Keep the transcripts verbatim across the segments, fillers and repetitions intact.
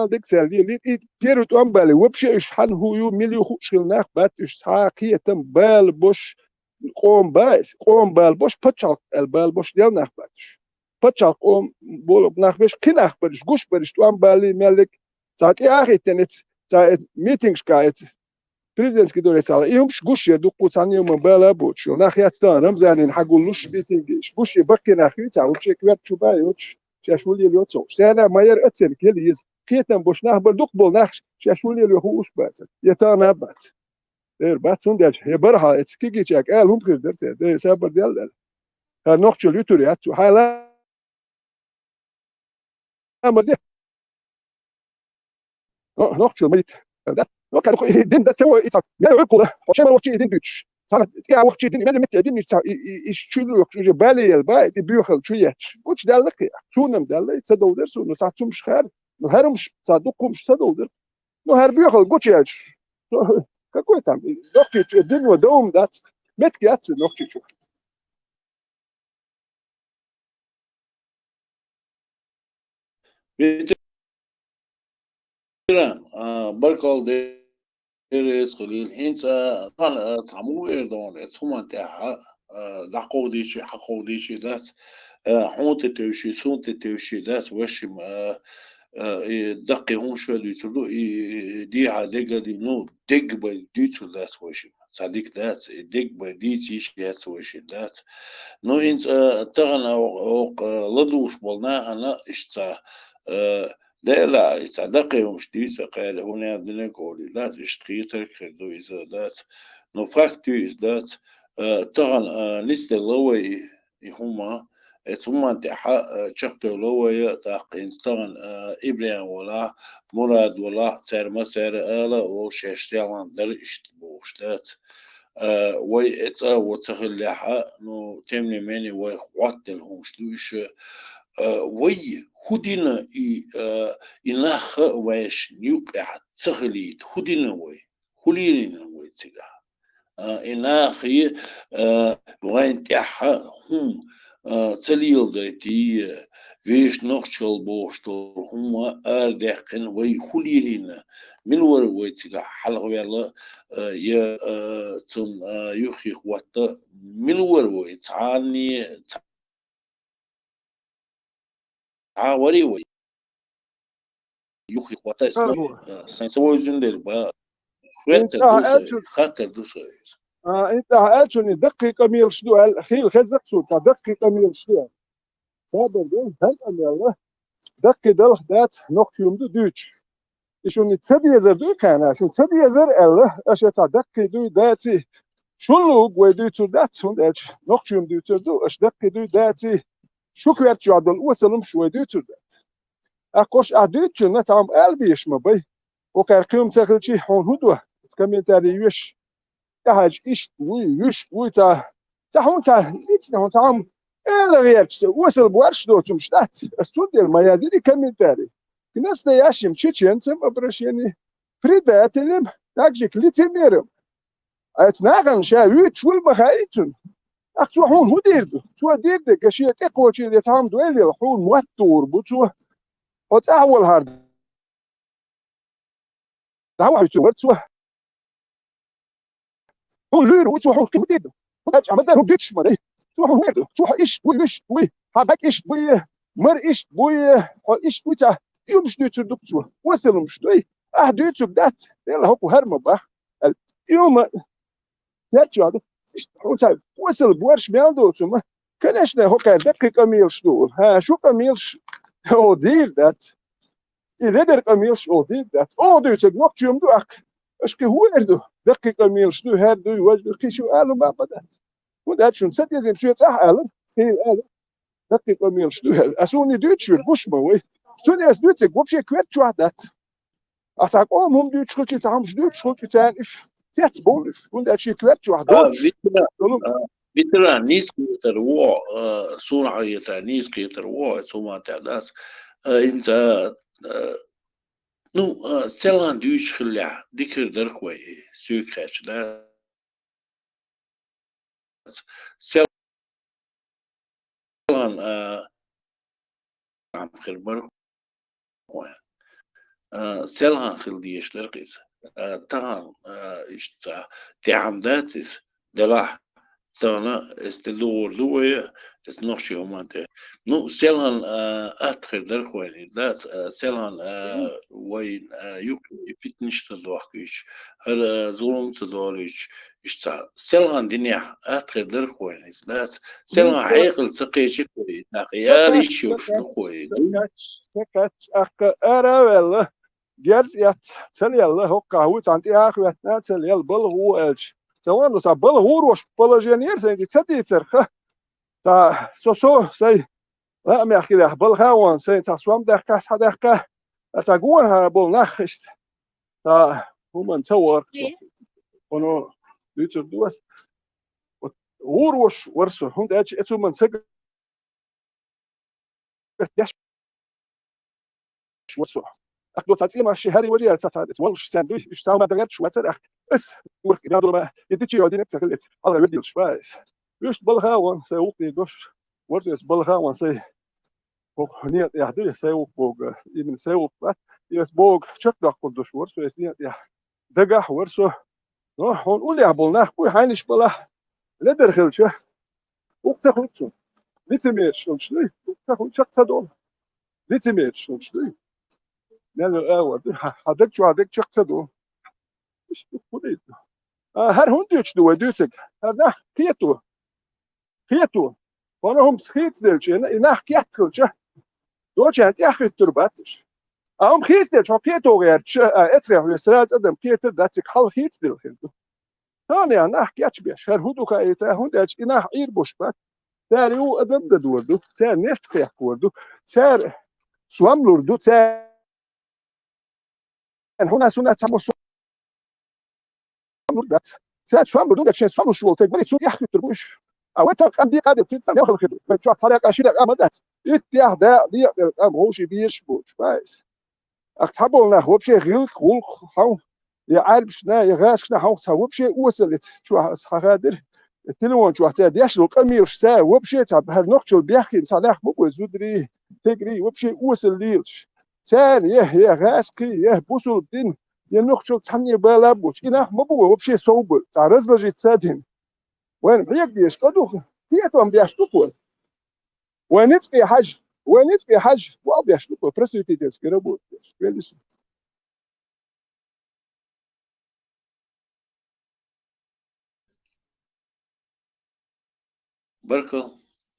дегсаьл лелийна, и первый тӀом бале, вообще уьш хьан хӀу ю, мила ю хууш хилла нах бац, уьш цхьа а кхетам бала бош, къом бац, къом бала бош, пачхьалкх аьлла бала бош дел нах бац уьш. Пачхьалкх къом болу нах беш, кхин нах бараш, гуш бараш, тӀом балли, меллиг, цхьа тӀе а хӀиттина, эц, цхьа эц митингашка эц, президентский дворец ала, и хӀумаш гуш яр дуккху цхьанна юма бала а боцуш, нах яц тахана Рамзанин хьагуллуш, митингаш, гуш яр баккхий нах ю цхьа, вообще коьрта чу бан йоцуш, шаьш ву лела йоцуш. Сена ма яр а церг, ела еза, кхетам бош нах бар, дукха болу нах шаьш ву лела йо хууш бацара, я тахана а бац. Эр бац, цундела я бархьа эца кигичаьрга ала хӀума хир дара церан, дай сабар дел аьлла. ХӀара нохчул ютур яц цу хьайла. Амма де. О, нохчул ма йит. Да? Ну, как и дин да чего и цап. Я ой кула. Хоча ма вохчи дин дуч. Сана я вохчи дин, мен мет дин дуч. И и и чулу уже бале ел ба, и бюхал чу яч. Уч далла кхи. Чунам далла, ца долдер су, ну, ца цум шхар. Ну, харумш, ца дукумш ца долдер. Ну, хар бюхал гуч яч. Какой там? Нохчи чу дин ва дом дац. Метки яц нохчи чу. Ветеран, а, баркалла дерригаш хилийла. ХӀинца, а, тхан, а, цхьа муха эр дона, эца хӀуманна тӀехьа, а, дӀакховдийчий, хьакховдийчий дац, а, хьуна тӀе тевший, суна тӀе тевший дац, вашим, а, а, и даккхий хӀумаш а дуьйцур ду, и, и, и дехьа дега ди-, ну, дег бай дуьйцур дац вашим. Цхьа дика дац, и дег бай дийца йиш яц вайшин дац. Ну, хӀинца, а, тахана оха, оха, а, ладугӀуш болу нахана иштта цхьа, а, дела, и цхьа даккхий хӀумаш дийца кхаьли, хӀунда динарг олий дац, иштта кхетарг хир ду иза дац. Ну, факт ю иза дац. А, тахана, а, нисделла вай и, и хӀума, эца хӀуманна тӀехьа, а, чекхдевлла вай, тӀаккха хӀинца тахана, а, ИбрахӀим валахь, Мурад валахь, цара ма цара ала, вовшаш селхана дара иштта бохуш дац. А, вай эца а во ца хиллехьа, ну, тем не менее, вай хӀоттаделла хӀумаш ду иша. А, вай хӀу дина и, а, и нах а вайшна юкъехь ца хилийта, хӀу дина вай? ХӀу лелийна вай цигахь? А, и нахе, а, вайн тӀаьхьа хӀума, а, ца леладайтий, вешан нохчалла бохуш долу хӀума арадаьккхина вай хӀу лелийна? Мила вара вай цигахь хьалхаваьлла, а, я, а, цунна, а, юххе хӀотта? Мила вара вай? Цхьанне, цхьа варий вай? Юххе хӀотта, а, сайн ца вовзина дерг ба. ХӀинца хаттар ду ахьа сан, аьллачун, хаттар ду сан иза. А, хӀинца ахьа аьллачун, и даккхий къамелаш ду аьлла, хийла хезза-кх суна, цхьа даккхий къамелаш ду аьлла. Сабар ду, хӀара къамел даккхий далахь дац, нохчий хӀума ду дуьйцуш. И шуна ца дезар дуй кхана, шуна ца дезар аьлла, аша цхьа даккхий дуй даций. Шул луг вай дуьйцур дац, хӀунда аьлча нохчий хӀума дуьйцур ду, аша даккхий дуй даций. Шу коьрта чохь долу осалламаш вай дуьйцур дац. Аккхуш ахь дуьйцучунна цхьа хӀума ала безаш ма бай. Окхара кхин хӀума ца хилчий, хьуна хӀун до? Комментарий йоьш. ТӀаьхьаьжча иштта вуй, вуьшта вуй, цхьа, цхьа хӀума ца, ницкъ хӀума цхьа хӀума ала гӀерташ, осал борш доцумаш дац. Ас цундела ма язйира комментарий. К настоящим чеченцам обращение, предателям, также к лицемерам. Айца нахана ша вуьйцуш вуй ма хаий цунна. Ах, цо хьуна хӀун дийр ду? Цо дийр дерг, шен тӀекхочийла я цхьа хӀума дойла, хьуна мотт тухур бу цо. Хьо цӀахь волахьара дӀавахьуьйтур вара цо. Хьуна луьйр ву цо, хьуна кхин хӀун дийр ду? ХӀун аьлча, Ахьмада, хӀун дуьтуш ма дай? Цо хьуна хӀун эр ду? Цо хьо иштта вуй, иштта вуй, хьан бӀаьг иштта буй, хьо иштта вуй, цхьа юмаш дуьйцур ду цо. Осалумаш дуй, ахь дуьйцург дац, Делла хӀокху хӀара ма бах. Аьлла, и хӀума, Яьрча ваьлла, иштта хьуна цхьа осал борш мел доцу ма. Конечно, хӀокхара даккхий къамелаш ду. ХӀа, шу къамелаш оха дийр дац. И ледар къамелаш оха дийр дац. Оха дуьйцург нохчий хӀума ду аккха. Аша кхин хӀун эр ду? Даккхий къамелаш ду, хӀара дуй, важа дуй, кхин шу ала ма дац. ХӀунда аьлча шуна ца дезина, шен цӀахь ала, кхин ала. Даккхий къамелаш ду аьлла. Ас хӀуна и дуьйцуш верг гуш ма вай. Цуьнан ас дуьйцург вообще коьрта чохь дац. Ас цхьа къоман хӀума дуьйцуш хилчий, цхьа хӀумаш дуьйцуш хилчий, царна уьш цец бовлуш. ХӀунда аьлча шен коьрта чохь а, доцуш. Витра, долу а, Витра, нийса кхетар ву, а, суна хьахетар, нийса кхетар ву, а, цу ма тӀехь дац. А, хӀинца, а, ну, а, селхана дуьйцуш хиллехь, дика хир дара-кх вай, соьга хаьттича, да? Селхана, а, хир бара вайн. а, селхан хила дезаш дара иза. А, тахан, а, иштта цхьа тӀехьа дац иза, делахь, тахана эс тӀе лугӀур ду вай, эс нохчийн хӀуманна тӀе. Ну, селхан, а, атта хир дара вайна, дац, а, селхан, а, вайна, а, юкъе питнаш ца дохкуьйтуш, хӀара, а, зулам ца долуьйтуш, иштта селхан динехь атта хир дара вайна иза, дац. Селхан хьекъал ца кхечира вай, нах яла йиш йолуш ду вай. Ца кхаьчча, ца кхаьчча, аккха ара а ваьлла, герз а эцна, ца лелла, хӀоккхахь ву цхьана тӀе а хӀоьттина, ца лелла, балха ву аьлча. Ца вон ду, сан балха вур ваша положение яра сайн ца дийцарх. Сан, со, со, сайн лаамехь хилахь, балха а вон, сайн цхьа сом даьккха, схьадаьккха, сан гонахьара болу нах иштта. Сан хӀуманна ца варх со. Оно дуьйцур ду ас. Вот вур ваша вара со, хӀунда аьлча эцу хӀуманна сага деш вара со. Ахь доцу цхьа цӀенаш ши хӀари вари яра ца цхьа, волуш царна дуй, уьш цхьа хӀума дан гӀерташ вацара ахь. Ас урх и бандур ма, и дичи йо динек ца хилира, хьалха верг йилаш, ва ас. Уьш балха а вон, сайн гӀуллакх деш, вара со эс балха а вон, сайн хӀокху некъа тӀехь дуй, сайн гӀуллакх боху, именно сайн гӀуллакх бац, и ас боху, чекхдоккхур душ вара со эс некъа тӀехь. Дагахь вара со. Но, хьуна уллехь болу нах буй, хьайнаш балахь, ледар хилча, укх ца хуьлу цунна. Лицемераш хилча дуй, укх ца хуьлу, чекх ца долу. Лицемераш хилча дуй. Мел а вара дуй, хьан, хьан даг чохь даг чекх ца долу. Иштта хӀун дийр ду? А, хӀара хӀунда дуьйцуш ду вай дуьйцург? ХӀара нах кхето. Кхето. ХӀара хӀуманца хийцаделча, и нах кхетта хилча, долчарна тӀехь хӀуьттур бац уьш. А хӀума хийцаделча, хьо кхето гӀерташ, а, эцхехь вес сразу адам кхетар дац, цига хьал хийцаделла хир ду. Хьанехь нах кечбеш, хӀара хӀун ду хаийта, хӀунда аьлча и нах Ӏийр буш бац. Цара юха адам дан дора ду, цара нефть кхехкор ду, цара сом лур ду, цара хьуна суна цхьаммо сом лур дац. Цара сом лур ду, дагчен сом луш волу тайпа, бари цунна тӀехь хӀуьттур бу уьш. А вай тахана къам декъа а дерг хир ца мел хала хир ду. Вай чохь цхьа декъа, ши декъа а ма дац. Итт тӀехь да, декъа дерг къам вовший безаш боцуш, вайс. Ах цхьаболу нах вообще гӀиллакх, гӀуллакх хьовн, я Ӏаьрбашна, я гӀазкхашна хьовн цхьа вообще осал ца чохь аса хьахадира. Телефон чохь цара деш долу къамелаш цара вообще цхьа хӀара нохчалла беххина цхьа нах ма бой, зударий, тегарий, вообще осал лелаш. Царна я, я гӀазкхий, я бусулба дин, я нохчалла цхьанне бала а боцуш, и нах ма бу вай вообще сов бу, цхьа разложиться а дина. Вайна хьега дезаш къа ду, кхетам беш ду-кх вай. Вай ницкъе хьажа, вай ницкъе хьажа, болх беш ду-кх вай, просветительский работа беш. Велли со. Баркалла,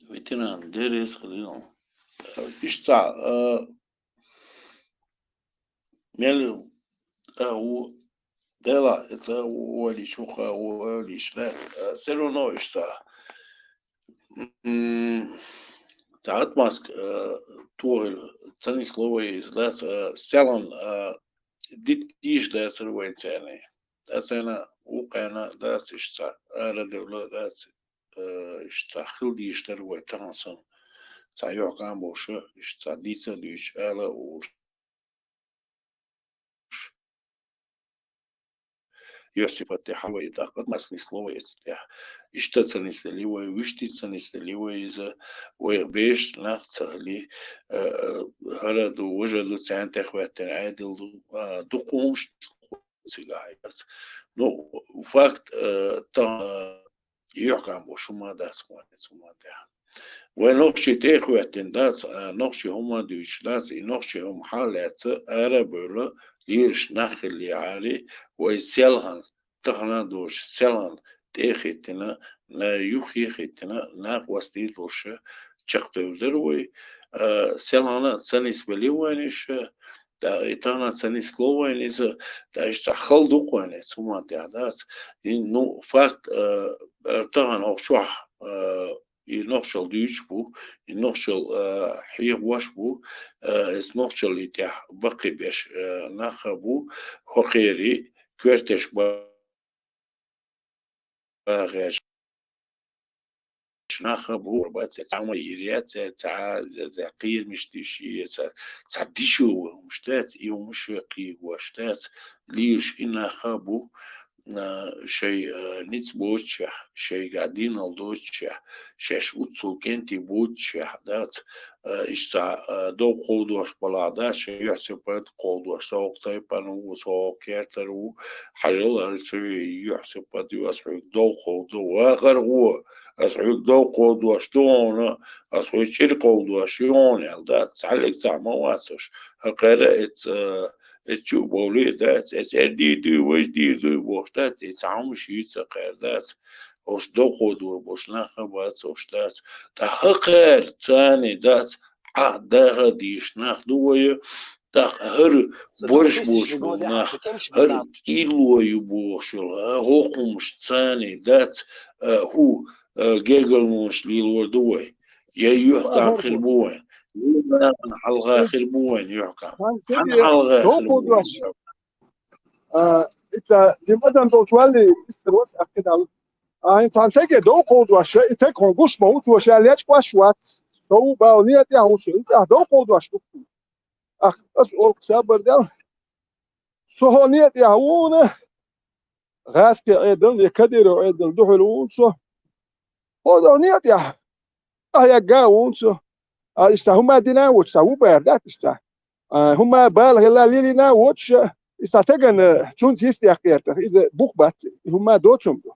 ветеран, деррис хилийла. Иштта, а, мел а ву, дела, эца а ву, олийча, вукха а ву, олийча, да, а, всё равно иштта. М, цхьа отмазка, а, тохийла, ца нисло вай иза, да, а, селан, а, дит дийш дацара вайн царна. Аса царна вукхарна дац иштта, арадевлла дац, э, иштта хила дийш дара вай тахана санна. Цхьа юьхькӀам болуш, иштта дийца а дуьйцуш, ала а олуш. Йосипа тӀехь вай даккха, массани слово эца тӀехь. Иштта ца нисдели вай, вуьшта ца нисдели вай иза, вайх бешаш нах ца хили, э, хӀара ду, важа ду, царна тӀехӀоьттина Ӏедал ду, а, дукха хӀумаш цигахь яц. Ну, факт, э, тахана юьхькӀам бу, шу ма дац, ма дац, шу ма дац. Вай нохчий тӀе а хӀоьттина дац, а, нохчий хӀума дуьйцуш дац, и нохчий хӀума хьалаьцна, ара а бевлла, лелаш нах хиллехьара, вай селхана, тахана а доцуш, селхана тӀе а хӀиттина, на-, юххе а хӀиттина, накъостий а долуш, чекхдевлла дара вай, а, селхана а ца нисбели вайна иша, ТӀаккха и тахана ца нисло вайна иза, тӀаккха иштта хала ду-кх вайна эца хӀуманна тӀехь дац. И, ну, факт, э, тахана хӀокху чохь, э, и нохчалла дуьйцуш бу, и нохчалла, э, хьехош бу, э, эца нохчаллин тӀехь баккхий беш, э, нах а бу, хӀокхерий коьртеш ба- бахеш нах а бу, цхьа ма йийр яц, цхьа, цхьа, цхьа кхерамаш диш, цхьа, цхьа дешевый хӀумаш дац, и хӀумаш кхийгош дац, лелаш и нах а бу. а, шай, а, ницкъ боцучехь, шайгахь дийнал доцучехь, шаьш уццул кӀентий боцучехь, дац, а, иштта, а, дов кховдош балахь, дац, шай юьхь-сипат кховдош, со хӀокху тайпана ву, со хӀокху кертара ву, хьажал, аса хьоьга юьхь-сипат ю, аса хьоьга дов кховдо, вахар гӀо, аса хьоьга дов кховдош ду хьуна, аса хьоьга чӀир кховдош ю хьуна аьлла, дац, цхьаллиг цхьаъ ма вацаш, хӀокхара эца, а, эца чу а бовлий, дац, эца эр дийр дуй, важа дийр дуй бохуш, дац, и цхьа хӀумаш йийца кхаьра, дац, уьш дов кховдор болуш нах а бац, уьш, дац. Ткъа хӀокхара царний, дац, Ӏа даха дийш нах ду вай, тӀаккха хӀара борш болуш болу нах, хӀара кӀилло ю бохуш йолу, а, хӀокху хӀумаш царний, дац, а, хӀу, а, гергарлонаш лелор ду вай. Я юьхькӀам хир бу вайн, я нахана хьалха хир бу вайн юьхькӀам. Хьан хьалха хир бу вайн юьхькӀам? А, ица дим адам долчу валли, иссар вац а кхидӀа. А, хӀинца цхьана стаге дов кховдош, и стаг хьуна гуш ма ву, цо ша лечкъош вац. Со ву бала некъа тӀехь ву со, и тӀехь дов кховдош ду. Ах, ас олу сабар дел. Со хьо некъа тӀехь вуна, гӀаскхийн Ӏедал, я Кадыров Ӏедал дуьхьал вуна со. Хьо долу некъа тӀехь къахьегга а вуна со. А, иштта хӀума дина а воцуш, цхьа ву бара дац иштта. А, хӀума бала хилла лелийна а воцуш, иштта стагана цунца йистехкхетарх, иза бух бац, и хӀума доцург ду.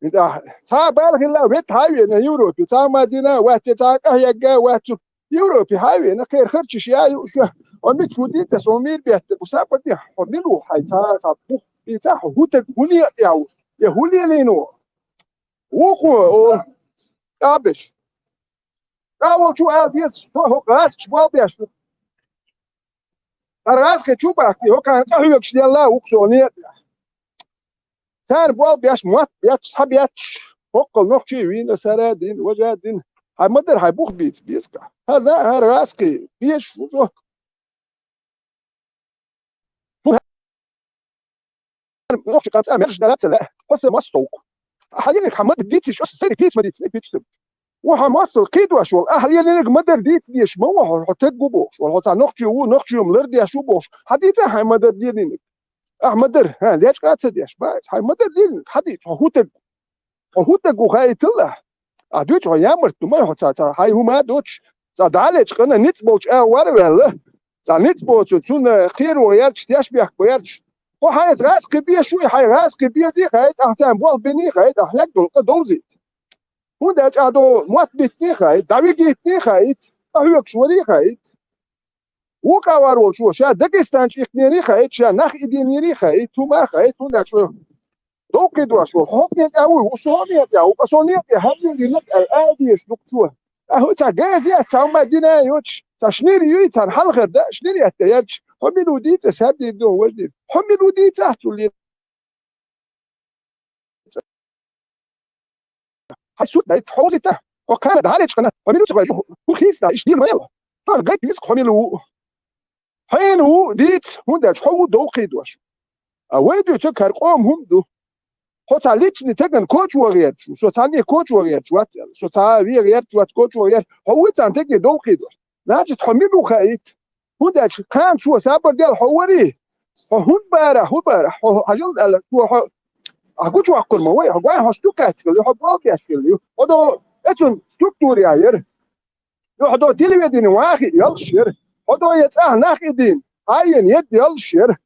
ХӀинца цхьа бала хилла, ветта хьан а веана Европе, цхьа хӀума дина а вац, цхьа къахьегга а вац цу Европе хьан а веана, кхера харчаш я ю ша. Хьо мича ву дийца, со мийр бетта, бу сапар де, хьо мила ву хьайн цхьа, цхьа бух, и цхьа хьо хӀу таг, хӀу некъа тӀехь ву, я хӀу лелийна ву? Вукхо, о, тӀабеш. ТӀаволчу ала деза, хьо, хьо гӀазкхаш болх беш ду. ХӀара гӀазкхи чу бахкий, хӀокхарна къахьоьгуш делла вукхо со некъа тӀехь. Цара болх беш, мотт бетташ, схьабетташ, хӀоккхул нохчий вийна, сара а дина, важа а дина. Хьайн ма-дарра хьайн бух бийца беза-кх. ХӀара, хӀара гӀазкхи безаш ву со. Нохчийн къам цкъа а маьрша дара ца лаьа, хьо сан мостовкъ. Ахьа динарг хьан ма-дарра дийцича, аса сайна пица ма дийцина, пица сан. Ву хьан мостагӀ кхийдош волу, ахьа динарг ма-дарра дийца дезаш ма ву хьо, хьо таг ву бохуш, вала хьо цхьа нохчи ву, нохчи ма лардеш ву бохуш. Хьан дийца хьайн ма-дарра динарг? Ахьа ма-дарра, хӀа, лечкъа а ца деш, ма, хьайн ма-дарра динарг, хьан дийца, хьо хӀу таг ву? Хьо хӀу таг ву хаийталахь. Ахьа дуьйцу хьо ямарт ду, ма хьо цхьа, цхьа хьайн хӀума а доцуш, цхьа дӀа а лечкъина, ницкъ болчу агӀор а ваьлла, цхьа ницкъ боцу, цунна кхеро гӀерташ, тешнабехк бу гӀерташ. Хьо хьайн гӀазкхи беш вуй, хьайн гӀазкхи безий хаийта, ахьа царна болх биний хаийта, ахьа хьегна долу къа довзийта. ХӀунда аьлча ахьа до мотт биттиний хаийта, дӀавигийтиний хаийта, къахьоьгуш варий хаийта. Вукхавар волчо ша Дагестан чӀикхнерий хаийта, ша нах идийнерий хаийта, хӀума хаийта, хӀунда аьлча дов кхийдош волу, хӀокху некъа тӀехь вуй, ву со хӀокху некъа тӀехь ву, ткъа со некъа тӀехь хӀара лелийна аьлла, ала дезаш ду-кх цо. Ахьа цхьа газа яц, цхьа хӀума дина а йоцуш, цхьа шнир юй царна хьалхара дан, шнир етта ярча, хьо мила ву дийца, аса хӀара дийр ду, важа дийр. Хьо мила ву дийцахь цул ле- Хьайн сут дай, хьо вузийта, хьо кхана дӀа а лечкъина, хьо мила ву ца хьоьжу, хӀу хийцадахь, иштта дийр ма яла. Хьан гайта виза хьо мила ву? Хьайна ву дийца, хӀунда аьлча хьо ву дов кхийдош. А вай дуьйцург хӀара къоман хӀума ду. Хьо цхьа личный стагана кочо гӀерташ ву, со цхьанне кочо гӀерташ вац аьлла, со цхьа а вен гӀерташ вац, кочо гӀерташ, хьо вуй цхьана стаге дов кхийдош. Значит, хьо мила ву хаийта? ХӀунда аьлча кхана цо сабар дел хьо варий? Хьо хӀунда бара, хӀун бара? Хьо хьажал аьлла, цо хьо, ахьа гучувоккхур ма вай, хьо гой хьо сту кхаьччалли, хьо болх беш хилли ю. Хьо до эцун структура яхь яра. Ю хьо до телевидение ван хиъ ялш яра. Хьо до я цӀахь нах идийна, хьан а ена едда ялш яра.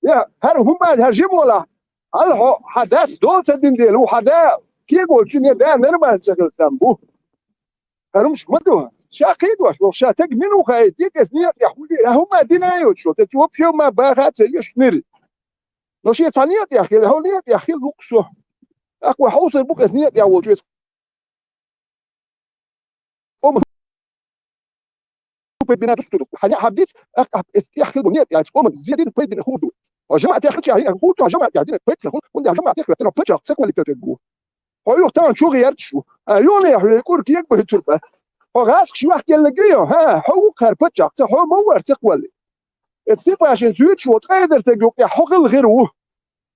Я, хӀара хӀума, хӀара жима волахь, хьал хьо, хьан дас дола ца дина дела ву, хьан да кегочун я да нормально ца хила там бу. ХӀара хӀумаш ма ду. Ша кхийдош волу, ша стаг мила ву хаийта, дика эца некъа тӀехь хӀун дийр, хӀума дина а йоцуш волу, те чу вообще хӀума баха а ца еш нир. Но шен цхьа некъа тӀехь хила, хьо некъа тӀехь хила лукъ со. Аккха вай хьовсур бу-кх эца некъа тӀехь волчу эца къоман пайда бина дустур ду. Хьан яхьа биц, ахкъа эс тӀехь хила бу, нет, яц къоман зен дина пайда бина хӀур ду. Хьо жамаӀатехь хилча хӀинца хӀур ду, хьо жамаӀатехь дина пайда ца хуьлу, хӀунда аьлча жамаӀатехь хӀоьттина хьо паччахь ца кхоллийтар дерг ву. Хьо юха тахана чу гӀерташ ву. А, юханехь хьоьга кӀур кегба хӀуьттур бац. Хьо гӀаскхаш юхкеллиг ю, хӀа, хьо ву кхара паччахь ца, хьо ма вара ца кхолли. Эцу Степашин цуьйцуш волу ткъа эзар стаг юкъехь хьо хилла хир ву.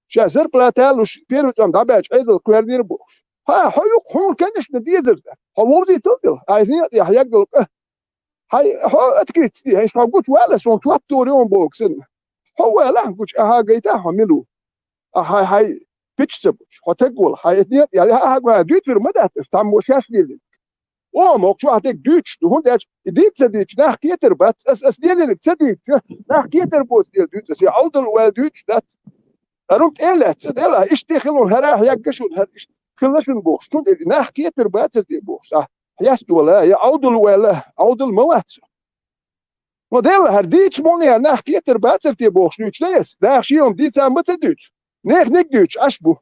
Ша зарплата а луш, первый тӀом дӀабаьлча Ӏедал кхоьрдийр бохуш. ХӀа, хьо юкъа хьуна, конечно, дезар дац. Хьо вовзийтал дела, айза некъа тӀехь яггал къа. Хьай, хьо открыться де, хьайша хьо гучу вала, сон тоттур ю боху санна. Хьо валахь гучу, ахьа гайта хьо мила ву. А хьай, хьай пича ца бучу, хьо таг волу, хьай эта некъ ял, хьа хьа дуьйцур ма дац, аш таммо шаьш лелина. О, мокху чохь дерг дуьйцуш ду, хӀунда аьлча и дийца ца дуьйцуш, нах кхетар бац, ас, ас лелинарг ца дийцча, нах кхетар боцу дела дуьйцу, ас и Ӏовдал ваьлла дуьйцуш дац. ХӀара хӀума тӀе а лаьцна, ца дела, иштта хила хӀара хьаягга шуна, хӀара иштта хила шуна бохуш, цундела и нах кхетар бацар те бохуш, ахь хьестала, я Ӏовдал ваьлла, Ӏовдал ма вац. Ма делла, хӀара дийцча муьлхха нах кхетар бацар те бохуш дуьйцуш дай ас, наха шен хӀума дийца ма ца дуьйцу. Нехан дика дуьйцуш Ӏаш бу.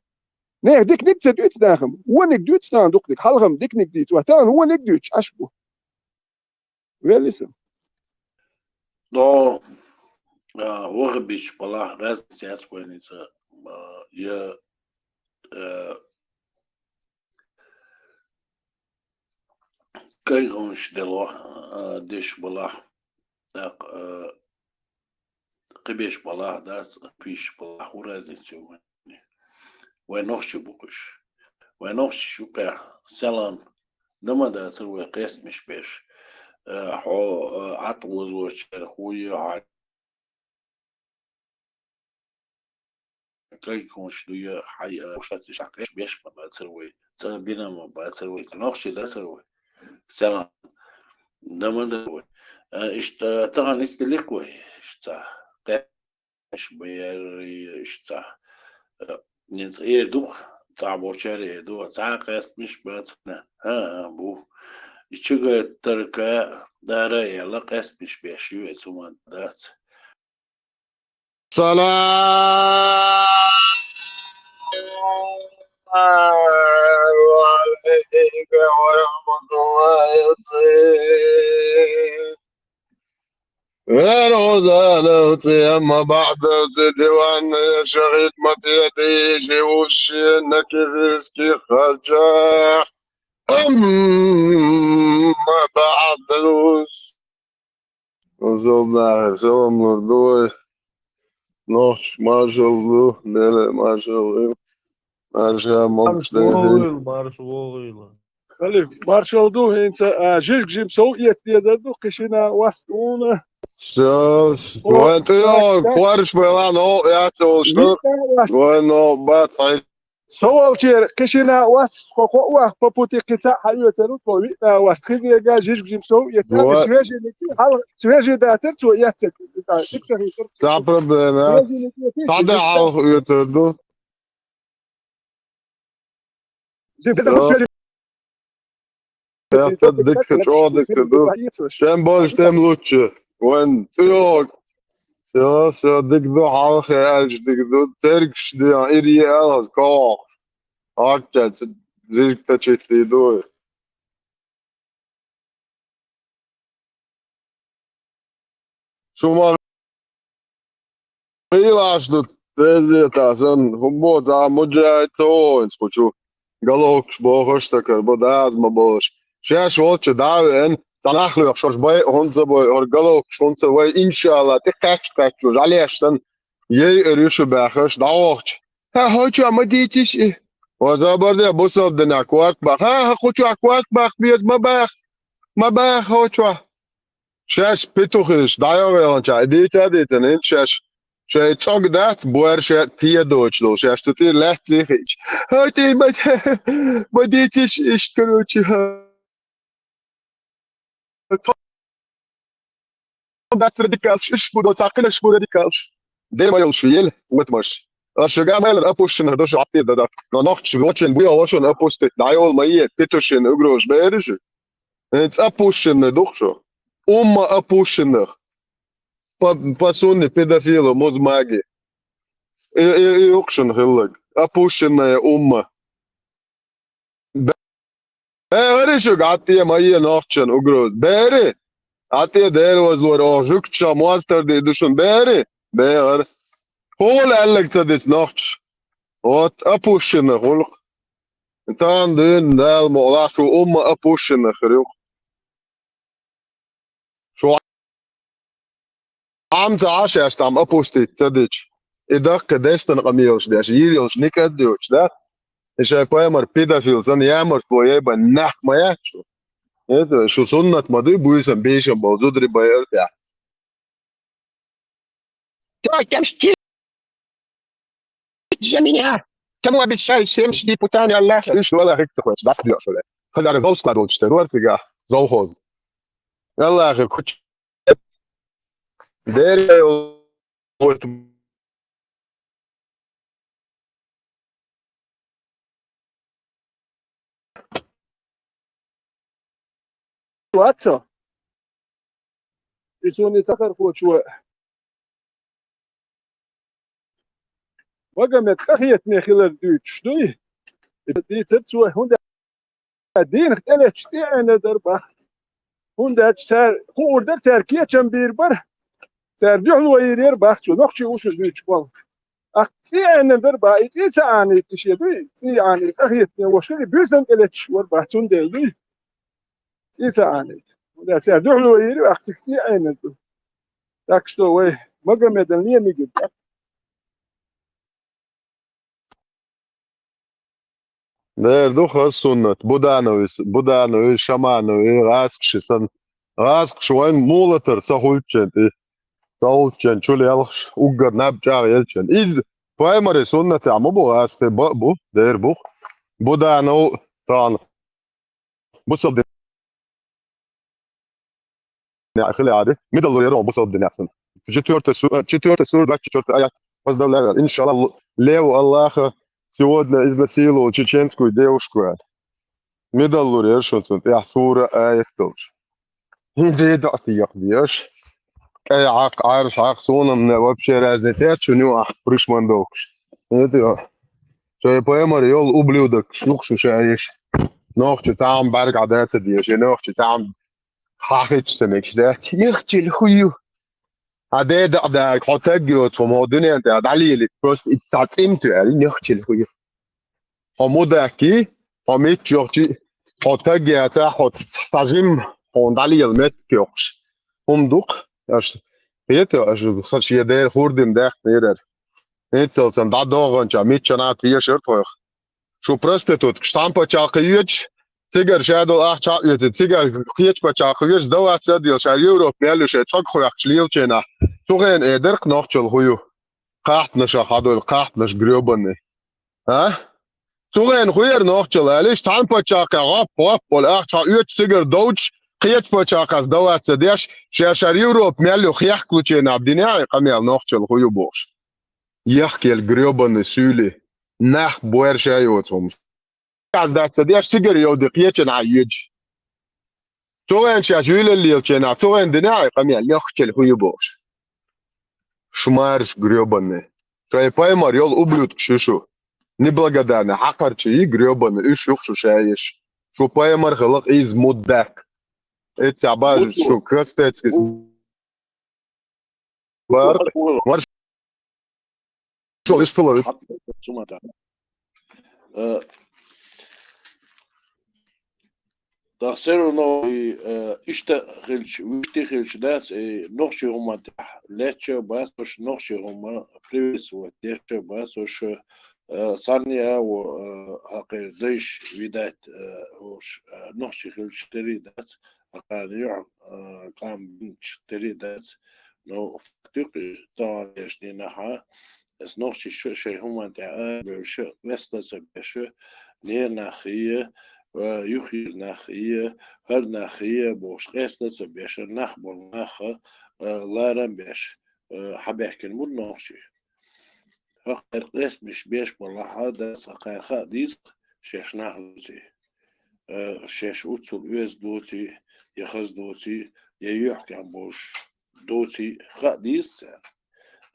Нехан диканиг ца дуьйцу нахам, вониг дуьйцу тахана дукханиг, хьалхам диканиг дийца, ва тахана вониг дуьйцуш Ӏаш бу. Велли сан. Но, а, ваххабиташ балахь разница яц вайница, а, я, а, кайхамаш делахь, а, деш балахь, тӀаккха, а, кхибеш балахь, дац, пиш балахь, хӀун разница ю вайна? Вай нохчий бу-кх уьш. Вай нохчий шу-кх, салам, дан ма дацара вай къестамаш беш. Э, хьо, э, Ӏатвозочара хӀун ю хьан, кайхамаш ду я хьай, э, уштац иштта къеш беш ма бацара вай, цӀа бина ма бацара вай, цӀа нохчий дацара вай. Салам, дан ма дара вай. Э, иштта тахана иштта лик вай, иштта. Къе- Иш бу яра, иш цхьа, э, нин цӀа эр ду-кх, цхьа болчара эр ду, цхьа къестамаш бац хьуна. ХӀа-а, бу. И чугайтарка дара яла къестамаш беш ю, эцу ма дац. Салам алейкум ва рахматуллахи ва баракатух. Вер гӀозанал цӀе ма баьхьда ца диван, я шахид ма петийши ушшена кефирских харжах. Амма баьхьдус. Узалнахе салам лур ду вай. Нохчаш маршалла ду, Деле маршалла ду. Марша, могуш Марш дайла. вогӀийла, марш вогӀийла. Халиф, маршалла ду хӀинца, а, жижиг жим сов эца дезар ду, кхишина васт уна. Всё, с-, О, вайн тӀе так, так. Кораш байла, но, яц олуш ду. Витта васт. Вайн но, бац, хьай. Со волчера кхишина васт, хо, хо, уах, по пути кхин цхьаъ хьаоьцар ву, тхо виъна васт. Хизрега жижиг жим сов эца, Ва- свежий ник, хьал, свежий дацар, цо эццар. Цхьа проблема яц. Свежий ник, Цхьа де хьалха оьцар ду. Дин безам Всё. Шведи. Эхта дикка, чӀогӀа дикка ду. Шен больше, тем лучше. Вайн тӀеог. Всё, всё, дика ду, хьалхе аьлча дика ду. Цергаш де, ирье алаз, кох. Аккя, ц-, зирг тачит ду. Шу ма гӀийлаш ду, тезета сан, хӀун боху, цхьа муджахид ца вогӀу хӀинца кху чу. Головкаш бохуш ца карабо, даза ма болуш. Шаьш волчу дӀа а веана, цхьа нах лоьхуш, хӀорш бай а хӀунда ца бой, хӀора головкаш хӀунда ца вай, иншалла, тӀе кхаьчча-кхаьчча, жӀаьлеш санна, яй эр ю шу баьхаш, дӀавохча. ХӀа, хӀо чохь ма дийциш и. Ва забар де, бусалба динехь корта баха. ХӀа, хӀа, кху чохь корта баха беза, ма баха. Ма баха хӀо чохь. Шаьш петухиш дӀайогӀу яханчохь, и дийца а дийцина, хӀинца шаьш шайн цӀог дац, боьрша те доцуш долу, шаьш цу тӀера лаьцций хиъча. ХӀай, тӀе ма, ма дийциш иштта, короче, хӀа. Дацара дика аьлла, иш бу, цхьа кхинаш бу дика аьлла. Дера ма йолуш, ел, ватмаш. Аш шуьга ма элира, опущенных ду шу, Ӏатте дан дац. Но нохчаш вочун буй, а вашун опустить, дӀайолу ма е, петушин угрозаш бераш. ХӀинца опущенных ду-кх шу. Умма опущенных. По, по сунне педофилу, музмаги. И, и, и укхушун хиллаг. Опущенная умма. БегӀари шуьга, Ӏатте ма е нохчан угроз. БегӀари! Ӏатте дера вазлора, оха жуьгташа моз тардийр ду шуна. БегӀари! БегӀара. ХӀула аьлларг ца дицу нохчаш. Вот, опущенных хӀуллакх. Тахана дуьйна Дала мукъалахь шу умма опущенных хир ю-кх. Шу Ӏам ца Ӏаш, аьш там опустить ца дича. И дахка дестан къамелаш деш, йийр йолуш никӀа а доьгӀуш, да? И шайн пайхамар педофил санна ямартло яй бан нах ма яц шу. Это шу суннат ма дуй, буьйсан бийшам болу зударий байар тӀехь. Тётям шти-, меня. Кому обещаешь семьдесят путами Аллаха? Ишта Аллаха хӀикца хойш, дас диошура. Хазара зов складывал чтар вар цигахь, завхоз. Аллаха куча. Дера вот. Вацо. И суна цхьа хархочо. Магомед къахетаме хилар дуьйцуш дуй? Дийцар цо, хӀунда дийнах тӀелеттачу цӀе Ӏенар дара бах. ХӀунда аьлча цара хуур дара, цара кечам бийр бара. Цара дуьхьало йийр яра бах цо, нохчий ву шу дуьйцуш болу. Ахь цӀе Ӏенар дара бах, и цӀе ца Ӏанийта шен дуй, цӀе Ӏанийта къахетаме волуш хилла, и буьйсанна тӀелетташ вара бах, цундела дуй. ЦӀе ца Ӏанийта. ХӀунда аьлча цара дуьхьало йийр яра, ахь цига цӀе Ӏенар ду. Так что вай Магомедан лемиг ю. Дера ду хаза суннат. Буданови, Буданови, Шаманови, гӀазкхаши санна. ГӀазкхаша вайн мулатар ца хуьлуччен тӀе. Ца хуьлуччен чу лелхаш, уггар наб чӀагӀ елчен. Иза пайхамаре суннатехь ма бу гӀазкхи, бакъ бу, дера бу. Буданов тахана бусалба динехь хиларе, мидаллур яра бусалба динехь санна. Четвёртая су-, э, четвёртая сура, двадцать четвёртый аят. Поздравляю, иншаллах, лев Аллаха сегодня изнасиловал чеченскую девушку. Мидаллур яра шуна цунна тӀехь сура, аят долуш. ХӀинца дӀа а тӀеэккха дезаш. КӀай хьакха, Ӏаьржа хьакха, суна-м вообще разница яц шуна юкъахь пришман дохуш. ХӀинца йо. Шайн пайхамар йолу ублюдок шу ю-кх шу ша еш. Нохчо цхьаьна бӀаьрга Ӏа дац а дезаш, я нохчо цхьаьна хьахийча ца мегаш дац. Нехчалла хӀу ю? Хьан деда а дага, хьо таг йоцу хӀума хьо дуьнен тӀехь дӀалелийта, просто и цхьа цӀим туьйхира, нехчалла хӀу ю? Хьо мудаккий, хьо миччохчий, хьо таг яцахь, хьо цхьа жимма хьуна дӀалела меттиг йоккхуш. ХӀума ду-кх, аша, хета, аша сан шен дера хурдина даьхнера. ХӀинццалц сан дӀадогӀанча миччана тешар тхойх. Шу проституткаш цхьана пачхьалкхе йоьдуш, цигара ша долу ахча а оьций, цигара кхечу пачхьалкхе йоьдуш, сдаваться а делла, ша Европа мел ю шайн цхьог хоьхкуш лелачийнахь, цу хенахь эдара-кх нохчалла хӀу ю? Кхахьтанашах хьадойла, кхахьтанаш грёбаный. А? Цу хенахь хӀу яра нохчалла, алиш, цхьана пачхьалкхе гӀоп, гӀоп, олу ахча хьан оьцу цигара довчуш, кхечу пачхьалкхе сдаваться деш, ша шара Европа мел ю хехкалучийнахь динехь и къамел нохчалла хӀу ю бохуш. Яхкелла грёбаный суьйлий, нах боьрша йоцу хӀумаш. Аз дац ца деш, цигара йовди кхечанхьа йоьдуш. Цу хенахь шаьш юьйлалла лелачийнахь, цу хенахь динехь и къамел нохчалла хӀу ю бохуш. Шмарш грёбаный. Шайн пайхамар йолу ублюдкаш ю шу. Неблагодарный, хьакхарчий грёбаный, уьш ю-кх шу ша еш. Шу пайхамар хилла-кх иза мудак. Эццахь база шу кастецкис бар. Марш. Шо, иштта ловит. Э, тахсер у новый, э, иштта хилча, вуьшта хилча дац, э, нохчий хӀума тӀехь лечча бац, уьш нохчий хӀума приветствовать дечча бац, уьш, э, санна а во, э, хьакхе дайш, видать, э, уьш, э, нохчий хилча тери дац, хьакхана юьхь, э, къам бинча тери дац. Но факт ю-кх и, тахана дешнийн нахьа, ас нохчий ша шайн хӀуманна тӀехь арабевлла ша къеста ца беш, нера нах хия, а, юххера нах хия, хӀара нах хия бохуш, къеста ца беш, нах болу нах, а, ларам беш, а, хьабаьхкина бу нохчий. ХӀокхара къестамаш беш балахь а, дац хьакхара хаа дийза шаьш нах доций, а, шаьш уццул оьзда доций, я хаза доций, я юьхькӀехь болуш доций хаа дийза царна.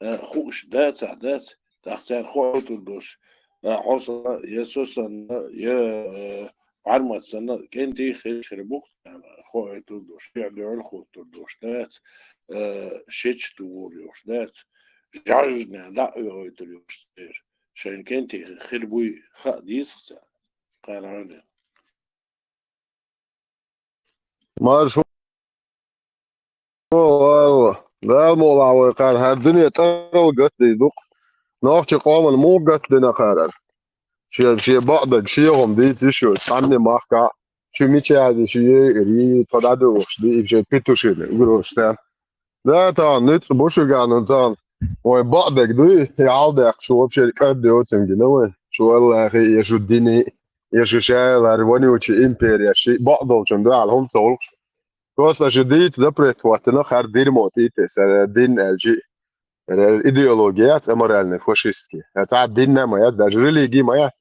Э, хууш дацахь дац, тӀаккха царна хоуьйтур долуш, э, хьо санна, я со санна, я, э, Ӏармат санна, кӀентий хир хир бу-кх царна хоуьйтур долуш, шиъ дуьхьал хӀуттур долуш дац, э, шеча тугӀур йолуш дац, жӀажна дӀа а оьгӀуьйтур йолуш церан. Шайн кӀентий хир буй хаа дийза царна. Кхана Марш ву, Дала мукъалахь вай кхара, хӀара дуьне тӀарал гатдийр ду-кх. Нохчийн къоман муха гатдина кхара? Шен, шен бакъдерг шен хӀума дийца йиш ю, цхьанне махкахь, ши мича яьлла ши ейъар йий, тхо дӀадуьгӀуш ди, и шен петушине, угрош царна. Да, тахана ницкъ бу шуьга, ну, тахана Вай бакъдерг дуй, и хьалдаккха шу вообще кӀадда йоцам гина вай. Шу Аллахи, я шу дини, я шу шаялар, вонючий империя, ши бакъдолчун дуьхьал хӀума ца гӀуллакх. Просто шу дийца запрет хӀоттина, хӀара дерьмо тӀе а тесар, дин аьлчи, идеология яц аморальный, фашистский. Цхьа дин а ма яц, даже религия ма яц.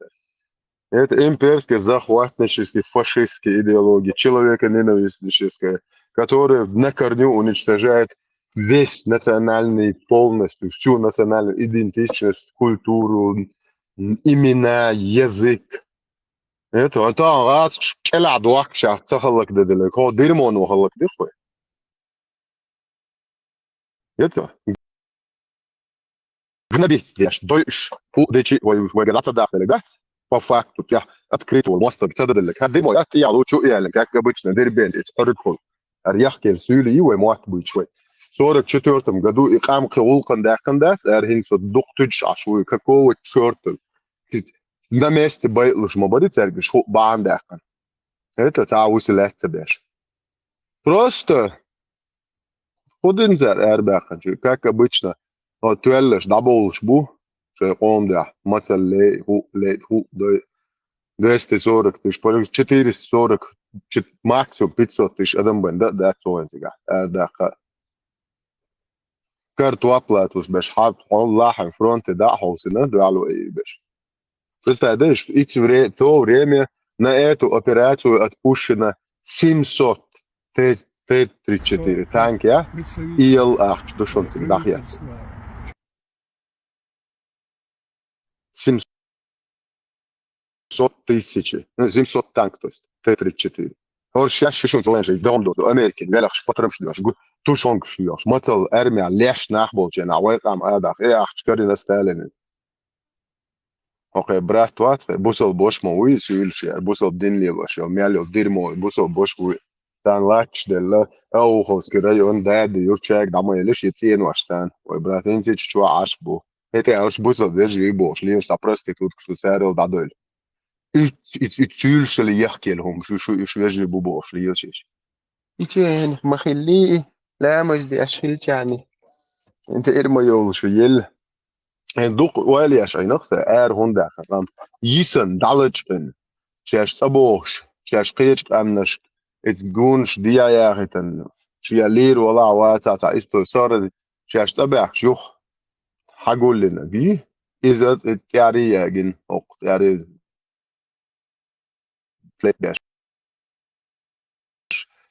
Это имперская, захватническая, фашистская идеология, человеконенавистническая, которая на корню уничтожает весь национальный, полностью всю национальную идентичность, культуру, м, имена, язык. Это, это гӀазкхаш кӀелахь дохкаш ца хӀаллакдаделларг, хьо дерьмоно хӀаллакдира хьо. Это гнобить деш, дойуш, хӀу дечи вай, вайгара ца дахделларг дац, по факту, тӀехь открыто вай мостаг ца даделларг. ХӀара дерьмо яц тӀехьа лучу яьлларг, как обычно, дербент, эца хьаргхур. ХӀара яхкел суьйли ю вай мотт буьйцуш вай. Сорок четвёртом году и къам кхин гӀуллакхана даьккхина дац, ара хӀинца со дукха туьдуш Ӏаш вуй, какого чёрта? На месте байалуш ма бари цаьрга, шу бахьана даьккхина. ХӀета цхьа вуси лаьцна ца беш. Просто хӀу дина цара арабаьккхинчу, как обычно, хьо тоьллаш дӀабовлуш бу шайн къоман дуьхьа, мацалла лей, хӀу, лей, хӀу, дой, двести сорок тысяч, четыреста сорок, чет-, максимум пятьсот тысяч адам байна, да, да, цо вайн цигахь, арадаккха. Картоп латалуш беш, хьа-, хьо лахьан фронте дӀа а хьовсина, дуьхьал ваийр беш. Представь, да, что и вре-, то время на эту операцию отпущено семьсот Т-, Т тридцать четыре танки, а? И ял ахча ду шуна цига дӀахьа. Семьсот тысячи, ну, семьсот танк, то есть, Т тридцать четыре. ХӀорш шаьш ши шуна цӀен ши догӀм доцу Америкин велахаш, патрамаш доьш, гу-, тушонкаш йоьш, мацалла армия леш нах болчу нах вай къам адахь, и ахча карина Сталина. Окей, брат вац, бусал бош ма вуй, суьйлаш яр, бусал дин лелош йол, мел йол дирмо, бусал бош вуй. Царна латташ делла, Ауховский район, Даьда юрчаьрга дӀа ма елаш, и цӀенош царна. Вай брат, хӀинца чу чохь Ӏаш бу. ХӀетте аьлча бусал вежарий бохуш, лелаш цхьа проститутка шу царал дӀадойла. И, и, и цуьйлашал яхкел хӀума, шу, шу, уьш вежарий бу бохуш, лелаш иш. И чу хӀенах ма хилли, и ламаз деш хилчарни. ХӀинца ира ма йолуш, елла. Э, дукха ойла еш Ӏийнах сан, ара хӀунда аьлча, къам йисан дӀалачкъина, шаьш цӀа бохуш, шаьш кхечу къаьмнашка, эца гунаш дия яхийтина, шу я лийр вала а вацахь, цхьа истори сара, шаьш цӀа баьхкаш юха хьагуллина, гий? Иза тӀаьхьа ягина, хӀокху тӀаьхьа летбеш.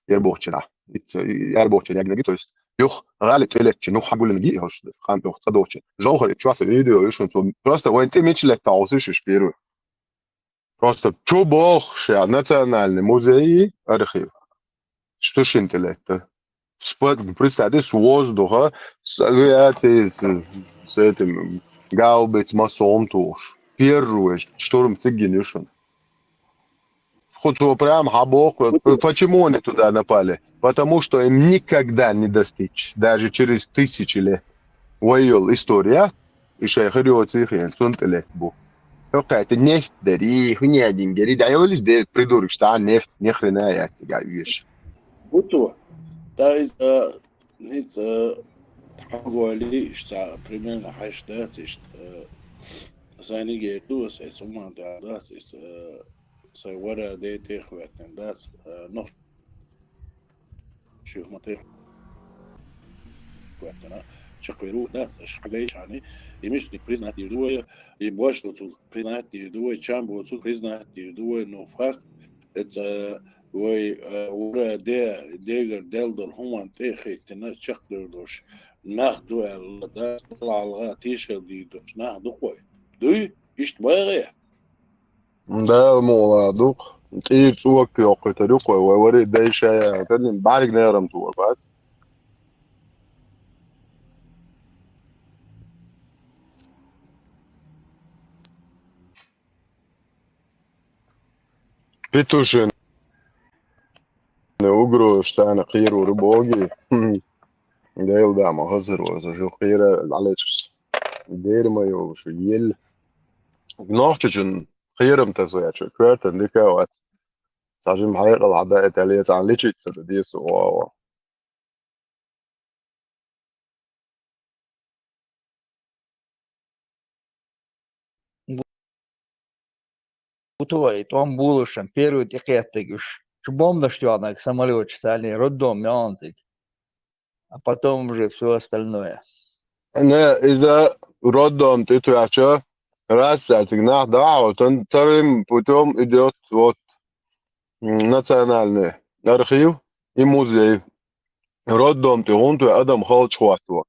Яр бохучунахь. Ица, яр бохучун ягнаги, то есть, юха гӀали тӀелетчи, юха хьагуллина ги, хӀорш, хан юха цӀа дохучун. Жовхар, чуаса видео, ю шуна цо, просто вайн тӀе мича летта хьовсуш уьш первый. Просто чу боху ша национальный музей архив. Что шин тӀе летта? Спа-, представь, с воздуха, с авиацией, с, с этим, гаубиц массовым тухуш. Первый штурм циггин ю шуна. Ху цо прям хьабоху, почему они туда напали? Потому что им никогда не достичь, даже через тысячи лет. Вай йолу история, и шайн хир йоций хен, цунна тӀе летта бу. ХӀокхаьтта нефть дарий, хӀун ядин гарий, дӀайолуш де придурок, цхьа нефть, ни хрена яц цигахь оьшуш. Буту, да, иза, ХӀинца, э, хьагуали, иштта примерно хьаьш дац, иштта, э, сайниг а ду аса, эца хӀуманна тӀехь дац, эца, э, сайн вара дей тӀехветтина дац, э, нохчий хӀума тӀехветтина, чекхвер ву дац, аша хьагайчхьани, и мишник признать дийр ду вай, и бошла цул признать дийр ду вай, чам боцул признать дийр ду вай, но факт, эца, э, Вай, э, ура, де, дегар делдал хӀуманна тӀе а хӀиттина, чекхдевр долуш нах ду аьлла, дас, далхьалгӀа, тешал дийр долуш нах ду-кх вай. Дуй? Иштта баьгӀе? Дала мукъалахь ду-кх. ТӀийра цӀока йоккхуьйтур ю-кх вай, вай вари дайша яхьа, бӀаьрг нерам тур бац. Петушиный угрозаш царна кхерур бу бохий. Хм. Дела да ма хазар ваза, жо кхера дӀалечкъаш. Дера ма йолуш, ел. Нохчичун кхерам тасвечу, коьртан дика а вац. Цхьа жима хьекъал хьада а тӀе лецахьа личица да деза вогӀу. Утой, тӀом болушан, первый тӀекхеттарг уж. Чу бомбанаш тоьхнарг самолёташ царний, роддом йоагӀанзиг. А потом уже всё остальное. Не, иза роддом тӀетоьхча, раз цаьрциг нах дахьа, тан-, вторым путём идёт, вот, м, национальный архив и музей. Роддом тӀе хӀунда тоьху адам халчахӀотто?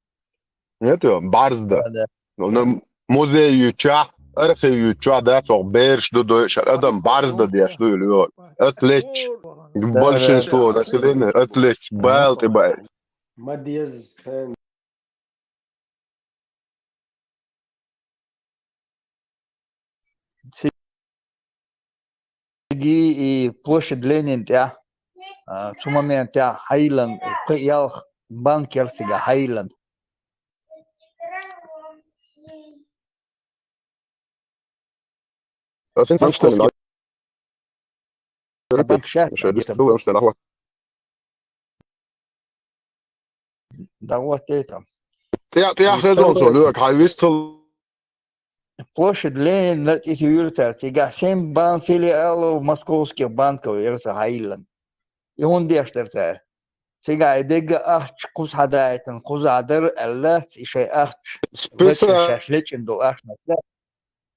Нет, бӀарзда. Да, да. Ну, музей юьйцучохь, архив юьйцучохь, да, цхьа бераш ду дойуш, адам бӀарзда деш ду или йо. Отлично. Да, да, большинство населения отлично. Бала тӀе баьлла. Ма деза, хан. Цига и площадь Ленина тӀехь, а, цу моментехь хьайиллина, кхин а ялх банк яра цига хьайиллина. Банк шаьш. ДӀахӀоттайта. ТӀе-, тӀехь хезон со, Лёк, хьайн вистхила. Площадь Ленина тӀе туьйра цара. Цигахь семь бан-, филиалов московских банков яра цара хьайиллина. И хӀунда деш дара цара? Цигахь и дегга ахча кхуза хьадаийтина, кхузахь дара аьлла, и шайн ахча. Списать. Шаьш лечкъина долу ахча.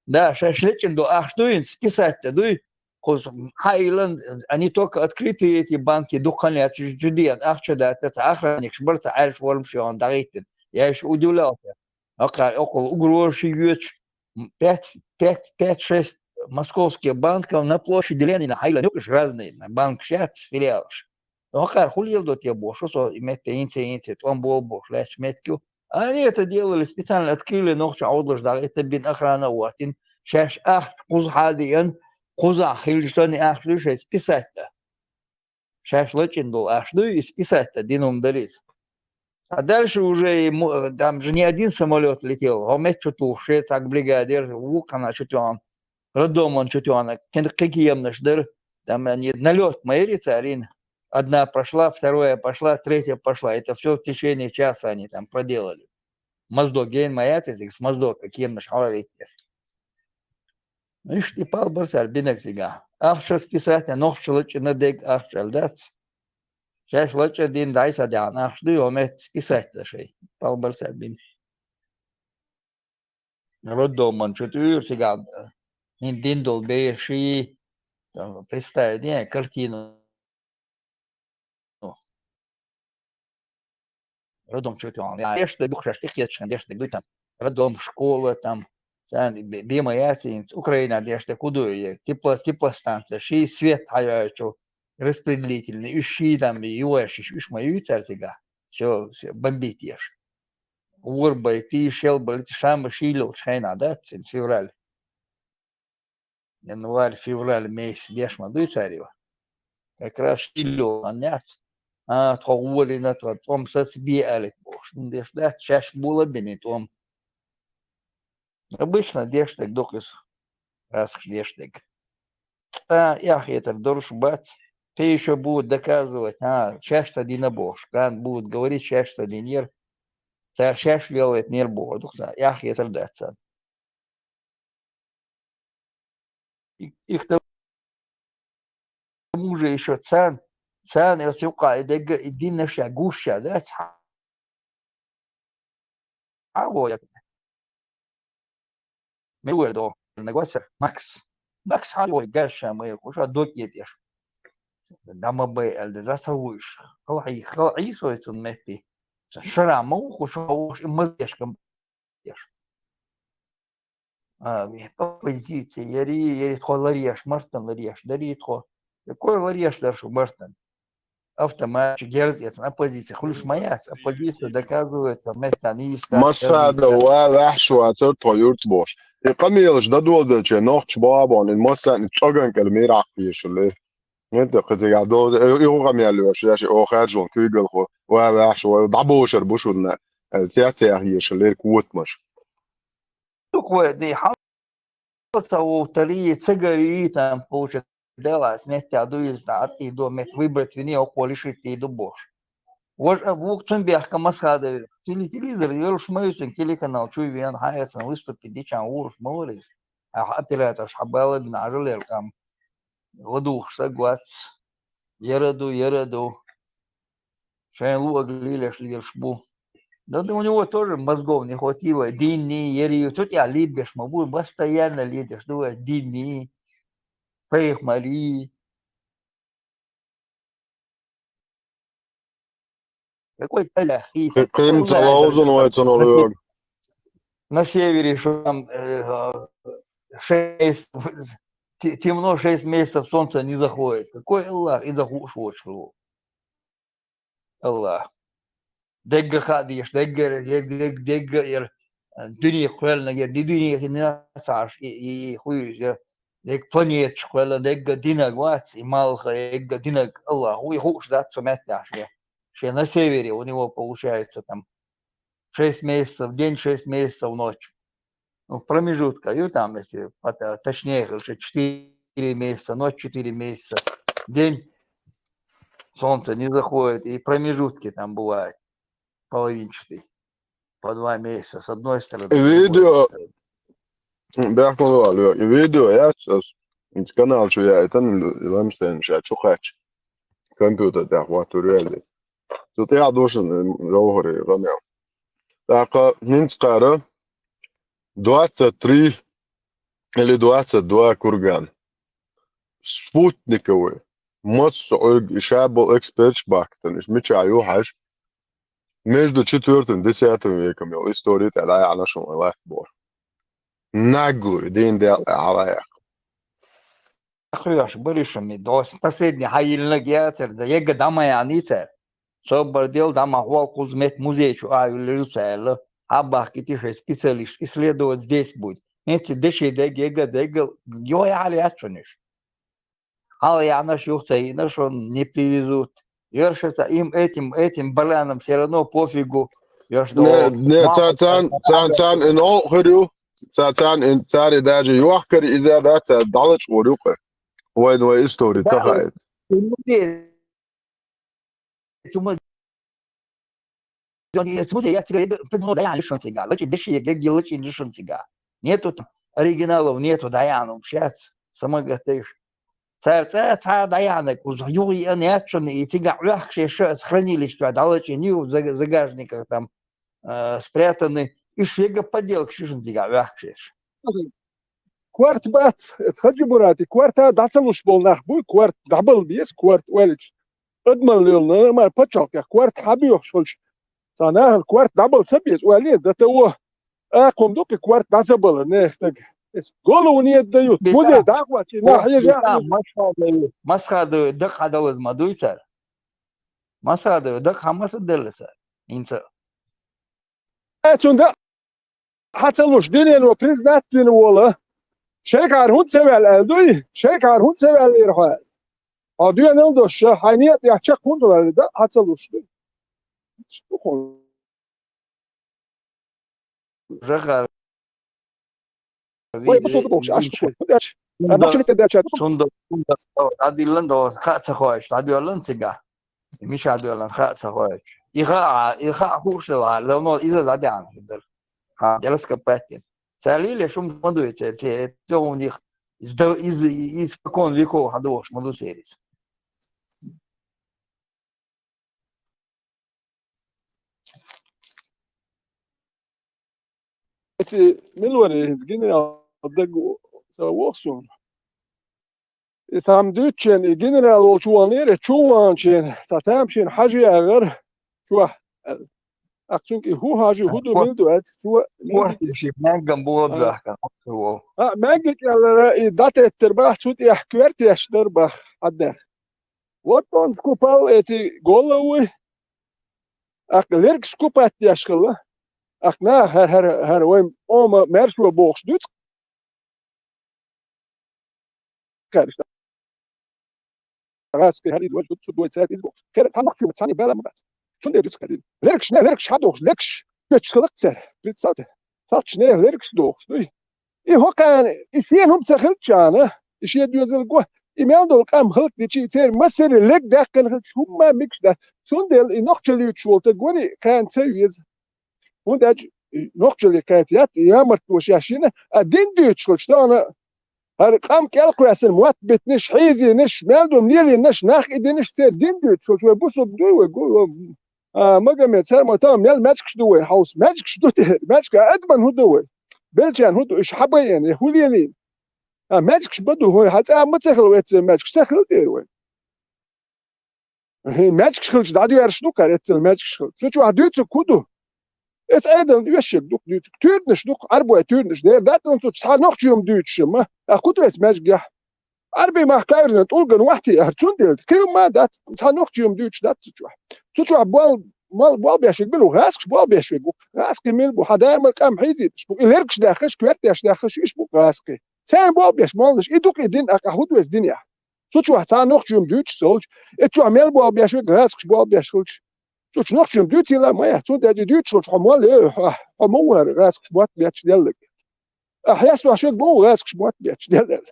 Да, шаьш лечкъина долу ахча дуй, списать дан дуй. Кхуза хьаиллина, они только открытые эти банки, дукха хан яц чу, чу деана, ахча дац, цхьа охранникаш бара, цхьа Ӏаьржа формаш йохна дӀахӀиттина. Я ещё удивлялся. ХӀокхара около угроза ши йоьцуш, м, пять, пять, пять-шесть московских банков на площади Ленина хьайла нуьхкаш разные банкаш яц, филиалаш. ХӀокхара хӀун леладо те бохуш, со и метта хӀинца, хӀинца тӀом болу бохуш лаьтташ меттиг ю. Они это делали специально, открыли нохча Ӏовдалаш дӀа, это бин охрана а ваттина, шаьш ахча кхуза хьадеана, кхузахь хилла санна ахча дуй шайн списать дан. Шаьш лачкъина долу ахча дуй, и списать дан дина хӀума дара иза. А дальше уже и мо-, там же не один самолёт летел, хӀо метта чу тухуш, шен цхьа бригадер, вукхана чу тоьхна, роддоман чу тоьхна, кхин кхин кеманаш дара, там они налёт ма яри царийн, одна прошла, вторая пошла, третья пошла. Это всё в течение часа они там проделали. Моздок гена ма яц иза, моздок кеманаш хьалавиттира. Иштта и палбар цара бинарг цигахь. Ахча списать дан, нохчаша лачкъина дерг ахча аьлла дац. Шаьш лачкъа дина дӀай са даьхьна ахча дуй, хӀо метта списать дан шайн. Палбар цара бина. Роддоман чу туьйра цигахь, хӀинца дина долу бераш, там, представить ден картину. Роддом чу тоьхна. Деш дерг ду шаьш тӀекхеташ, деш дерг дуй там. Роддом, школа там. Царна бе-, бен ма яц хӀинца. Украина деш дерг хӀун ду, и тепла-, теплостанция, ши свет хьайоьллачул, распределительный, уьш ши там, юьйш, уьш ма юй цара цигахь. Всё, всё, бомбить еш. Вор байтий, шел байтий, ша ма шийла йолчу хенахь дац, цуьнан февраль. Январь, февраль месяц деш ма дуй цара ю. Как раз шийла йолу хан яц. А, тхо гӀолина, тхо тӀом саца бе алийта бохуш. Ну, деш дац, шаьш бола а бина тӀом. Обычно деш дерг ду-кх иза. Асхьаш деш дерг. Цкъа а эхь хетар долуш бац. Те ещё будут доказывать, а, шаьш ца дина бохуш. Кан будут говорить, шаьш ца динера. Цара шаьш лелайтинера бохур ду-кх царна. Эхь хетар дац царна. И, и к тому же ещё царна, царна оцу юккъахь и дегга, и динна ша гуш ша дац хьан. Хьан вон яц? Мила вер до, нагоца, Макс. Макс хьан вон гаш ша ма яр, кху ша дог етӀеш. ДӀа ма бай аьлла, деза ца вуйш. Хала хьий, хала хьий со и цунна метти. Шара ма ву кху ша вуш, и мазешкам еш. А, оппозиция, яри, яри тхо ларъеш, мартан ларъеш, дари тхо. Какой ларъеш дар шу мартан? Автоматчик герз эцна оппозиция. Хуьлуш ма яц. Оппозиция доказывает, там, места не есть. Масада ва ваьхьаш вацар тхо юрт бохуш. И къамелаш дадолдаче нохча бабон, и масса и цӀоган кӀел миракх ешули. Нет, кхетиг а до, и гӀу къамел лоьш, я ши о харжун куьйгалхо, ва ваьхьаш ва, дӀабошар бу шуна, э, цецех ешули, котмаш. Дукха вай, ди, хьал ца вовтари, ца гари, там, получается, делац, меттехь ду иза, дӀа, и до мет выбрать вини, окхо лишить и ду бохуш. Важа а вукху цун бехка масхада, теле-, телевизор йолуш ма ю цуьнан, телеканал чу вен, хьан эцна выступить дичахьа, вуруш ма вара иза. Ахьа операторш хьабала бина Ӏажал яр къам. ЛадугӀуш саг вац. Яра ду, яра ду. Шайн луъаг лелаш лелаш бу. Да, да у него тоже мозгов не хватило. Динни, яри, цу тӀехь лебеш ма бу, постоянно ледеш ду, динни, пайхамари. Какой Толя? Кхи-, кхин ца ловзун вай ца нолуьйгу. На севере, что там, э, шесть, те-, темно шесть месяцев, солнце не заходит. Какой Аллах? И захуш вочху. Аллах. Дегга хаа деш, дегга, дегга, дегга, дегга, ер, дуьне кхоьллинарг, ер, ди дуьне хинна цхьаъ, и, и, и, хуьйуш, ер, дегга планеташ кхоьллина, дегга динаг вац, и малха, дегга динаг, Аллах, и хууш дац цу меттехь шен. Шен на севере у него получается там шесть месяцев день, шесть месяцев ночь. Ну, в промежутка, и там, если пота-, точнее, короче, четыре месяца, ночь четыре месяца, день солнце не заходит, и промежутки там бывают половинчатый, по два месяца, с одной стороны, с другой стороны. Видео, бехк ма ло, и видео яц ас, канал чу яйтан, ламстен ша чу кхаьчча. Компьютер тӀехь хӀоттур веза. Цу тӀехь ду шуна, м, жовхӀаре, гӀо мел. ТӀаккха хӀинца кхара двадцать три или двадцать два курган. Спутниковый. Массо а Ӏуьрг, и ша болу эксперташ бахкатан, иша мичахь ю хьажа, между четвёртым, десятым веком йолу истори тӀе дӀаяхьна шуна вай латта боху. Наглую, дийна дел тӀе хьала яьккха. Хьоьжуш бара шуна, дос последний хьайиллинарг яцара, да, ега дӀа ма яьхьний цара. Собар дел дӀа ма хьол кхуза метта музей чу а юьллуьйту цара аьлла. Хьабахкийти шайн специалист, исследовать здесь будет. ХӀинца деши дега, ега дега, йо, яхьал яц шуна уьш. Хьала яьхьнаш юха ца йиъна шуна, не привезут. Йоьрша ца, им этим, этим баранам всё равно пофигу. Йоьрш до. Не, не, ца-, царна, царна, царна и новкъа хир ю. Ца-, царна и, цари даже йохкари иза дац, ца дӀалачкъор ю кху. Вайна вай истори ца хаийта. Цу ма-, цу музей я цига, я, ну, да, я лишен цига. Лачи деши, я, я лачи лишен цига. Нету там оригиналов, нету, да, я, ну, щас сама готовишь. Цара цӀа, цхьа а дӀаяьхьнарг, уьш юха йиъна яц шуна, и цигахь Ӏохкуш ша аса хранилище чохь дӀалачийна ю заг-, загажниках там, э, спрятаны. Уьш ега подделкаш ю шуна цигахь Ӏохкуш ша. Корта бац, эца Хаджи Мурати, корта дӀа ца луш болу нах буй, корта дӀабала беза, корта ойлича. Адамалла йолу, нормально, пачхьалкхех корта хьан боьхуш хуьлуш? Цхьа нахана корта дӀабала ца беза, ойла дан тӀе во. Акхум ду кхин корта дӀа ца бала, нехан стаг. Эс голову не отдают. Музей дӀа а хӀоттий, нах хьежа а хьежа. Масхадове, Масхадове дакъа хьан далаза ма дуй цара? Масхадове дакъа хьан маса делла цара? ХӀинца. Э, цунна дакъа хьан ца луш, дуьнено признать вина волу? Шайгахьара хӀунда ца ваьлла аьлла дуй? Шайгахьара хӀунда ца ваьллера хьо аьлла? Хьо доьналла долуш, хьайн некъа тӀехь чекх хӀунда ваьлла, дакъа хьан ца луш дуй? Шу хьо. Жахар. Вай, бусург бохуш, аш бу. ХӀунда аьлча? Ан махчаллица даьлча бу. Цунда, цунда, дӀадиллан до, хаа ца хоуьйтуш, дӀадоьллан цига. И мичахь доьллан, хаа ца хоуьйтуш. И хаа, и хаа хууш делахьара, давно иза дӀадаьхьна хир дара. Хьан, деласка паттина. Цара лелеш хӀума ма дуй церан, церан, цо хӀума дих, из да-, из, из спокон веков хьан дохуш ма ду церан иза. Эци мила вара иза генерал даг ца воху суна? И цхьамма дуьйцучеран и генерал волчу ваханера, чу ваханчеран цхьа тамашийна хьажа яхара чохь аьлла. Ахь цуьнга и хӀун хьажа, хӀун ду, мила ду аьлча, цо мегар. Корта ши меган боху баьхкина, оццул ву. А, мегар кӀелара и дӀатеттар бахьа, цу тӀехь коьртеш дара бахьа, хьан дехна. Вот он скупал эти головы. Ахь лергаш скупать деш хилла. Ахь наха хӀара, хӀара, хӀара вайн ома маьршо бохуш дуьйцу. Хаьржа. Раска хӀара иза вара, цу дой цаьрга иза бохуш. Хера, хьан махчуьнга цхьаьна бала ма бац. Цундела дуьйцу кхаьдина. Лергаш, не, лергаш хьан дохуш, лергаш. Кечу хилла цара. Представьте. Сацчу нехан лергаш дохуш дуй. И хӀокхана, и шена хӀума ца хилчахьана, и шен доьзалго, и мел долу къам хӀаллакдичи, и церан массеран лерг даьккхина хилча, хӀумма а мегаш дац. Цундела и нохчалла юьйцуш волу стаг вари кхана ца веза. ХӀунда аьлча нохчалле кхаьчад, ямартло шаьш йина, а дин дуьйцуш хилча, тахана хӀара къам кӀел кхоьссина, мотт битинарш, хьийзийнарш, мел ду лелийнарш, нах идинарш, церан дин дуьйцуш хилча, вай бусалба дуй вай, гу-, а, Магомед, цар ма тахана мел маьждигаш ду вай хьовса, маьждигаш ду те, маьждиг, а адаман хӀун ду вай? Белчарна хӀун ду, уьш хьабайна, хӀун лелийна? А, маьждигаш ма ду, хӀой, хьан цӀа ма ца хила вай, эццал маьждигаш ца хила дера вай. ХӀин, маьждигаш хилча дӀадоьрзуш ду кхара, эццал маьждигаш хилча. Цу чохь дуьйцург хӀун ду? Эцу Ӏедална оьшург ду-кх дуьйцург. Туьйранаш ду-кх, Ӏарбойн туьйранаш. Дера дац цу чу цхьа нохчо юм дуьйцуш ма. А кху тӀе эцу маьждигехь? Ӏарбийн махка тайрина тӀулган вахти яхар, цундела кхин ма дац, цхьа нохчо юм дуьйцуш дац цу чохь. Цу чохь бол-, мал болх беш верг мила ву? ГӀазкхаша болх беш верг ву-кх. ГӀазкхий мила бу? Хьан да-нана къам хьийзийташ бу. И лергаш даьхкаш, коьрташ даьхкаш, уьш бу-кх гӀазкхий. Царна болх беш молланаш, и ду-кх и дин, а, къа хӀун ду эцу динехь? Цу чохь цхьа нохчо юм дуьйцуш ца хилча, эцу чохь мел болх беш верг, гӀазкхаша болх беш хилча, цу чу нохчо юм дуьйцийла ма яц, цундела и дуьйцуш хилча хьо мол, э, хьо, хьо ма ву хӀара гӀазкхаша мотт бетташ делларг. А хьесташ верг ма ву гӀазкхаша мотт бетташ делларг.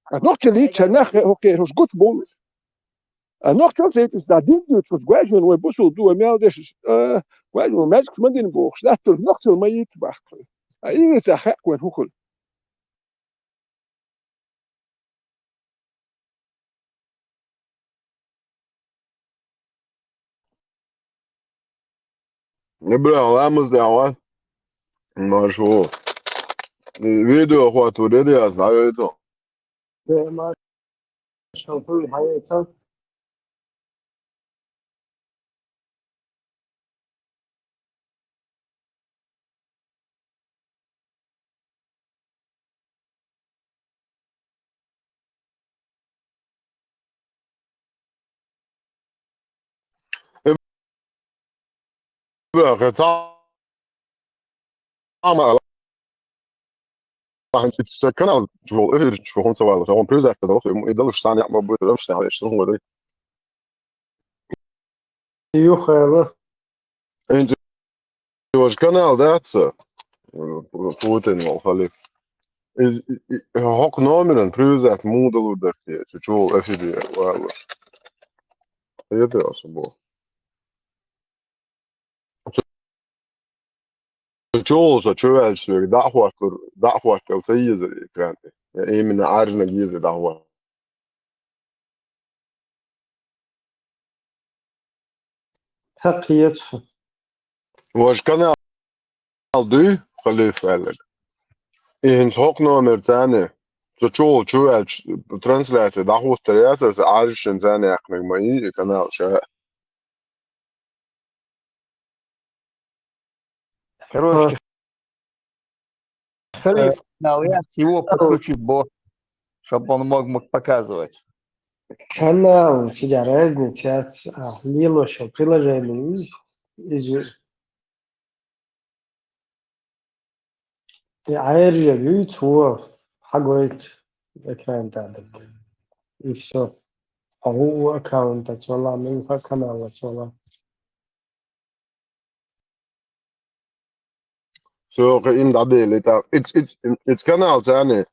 А нохчалла йийцча нах хӀокхерхьуш гуш бу. А нохчалла ца йийцча, дин дуьйцуш, гой шуна вай бусалба ду, вай мел дешаш, а, гой шуна маьждигаш ма дина бохуш, латталуш нохчалла ма йийца боху-кх. А и вица хаьа вайна хӀун хила. Ибрахим, ламаз дӀа ван. Марш ву. Видео хӀоттор яра яц, дӀавайта. Марш ву, хьаэца. Ибрахим, цхьа ма ала, хӀинца ца канал чу эфир чу хӀунда ца валлалаш, хьуна привязаться далахь, и далуш цхьа некъ ма буй, рамаш тӀехь вешан хӀун вара. Юхаева. ХӀинца важа канал дац, Путин вол халиф. И, и, и, хӀокху номеран привязаться муха далур дара те, цу чу эфире валлалаш. Хетарал сан боху. Цу чу со чу ваьлча соьга дӀа а хӀоттур, дӀа а хӀоттал ца езар экран тӀе. Я именно Ӏаьржинарг езар дӀа а хӀоттал. Хьакхета со. Важа канал дуй, халиф аьлларг. И хӀинца хӀокху номер царна, цу чу волу чу ваьлча трансляция дӀахӀуттур яцара, сан Ӏаьржачун царна яьккхинарг ма ю и канал ша. Короче, Халиф канал яц, его подключить бо, чтобы он мог, мог показывать. Канал, цигара разница яц, а, лело шо приложение из, из, и Ӏаьржа дуьйцу, во, хьагойту экран тӀе. И всё. Хьо хӀун аккаунтаца вала, муьлха каналаца вала. Всё, кхин дӀадели тӀаккха. Иц, иц, иц канал царна.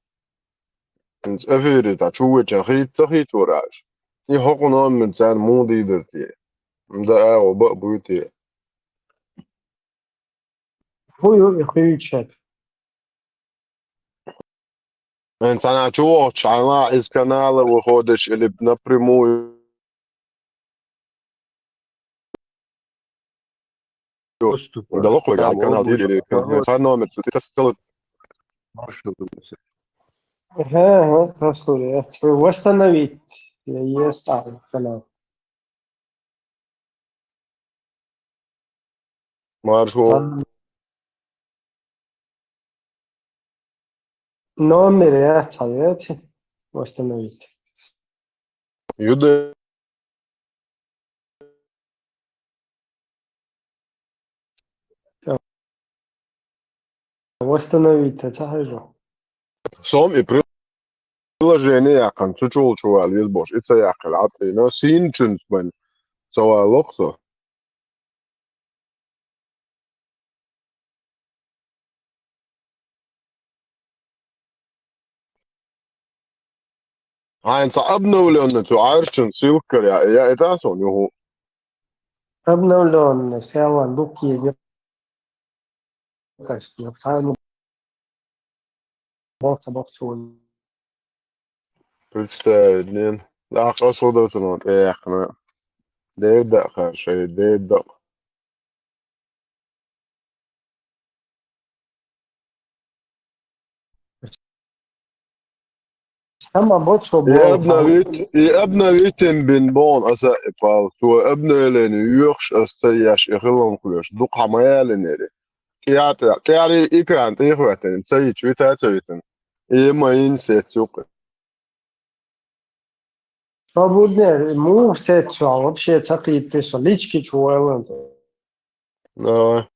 Иц эфире тӀе чу вечан хийца ца хийцора аша. И хӀокху номер царна муха дийр дара те? Да, агӀо, бакъ буй те? ХӀун ю и хуьйцуш? Эн цхьана чу вахча хьайна из канала выходишь или напрямую. Доступ. Да локхой Да, канал вот, или вот. Цхьа номер, ты так сказал. Маршрут. Ага, ага, простор, я восстановить. Я есть, а, канал. Маршо. Номер я цхьаьна восстановить. Юде. Восстановить ца хьажа. Сом и приложение яьккхина, цу чу волчу вала веза бохуш, и ца яьккхина, Ӏад Ӏийна, сийначуьнца бен ца валло-кх со. Хьайна цхьа обновлённый цу Ӏаьржачун ссылка яа, яита суна юху? Обновлённый, сява дуккхе. кастина. Цхьа а боккха боккха вуй. Представить ден. Даккха со доцуно тӀеяхкина. Дерда а кхар шай, дерда а. Сама бо цо И бо, обновить, и обновить им бин бон аса и пал. Цо обновление йоьхуш ас ца еш, и хилам хулеш. Дукха ма ялинери. КӀиатӀа, кӀиари экран тӀехветтин, ца йича вита ца витин. И ма йин сет цукъ. Свободный, мух сет цо, вообще ца кхийтта со, лички чу вайлан. Давай.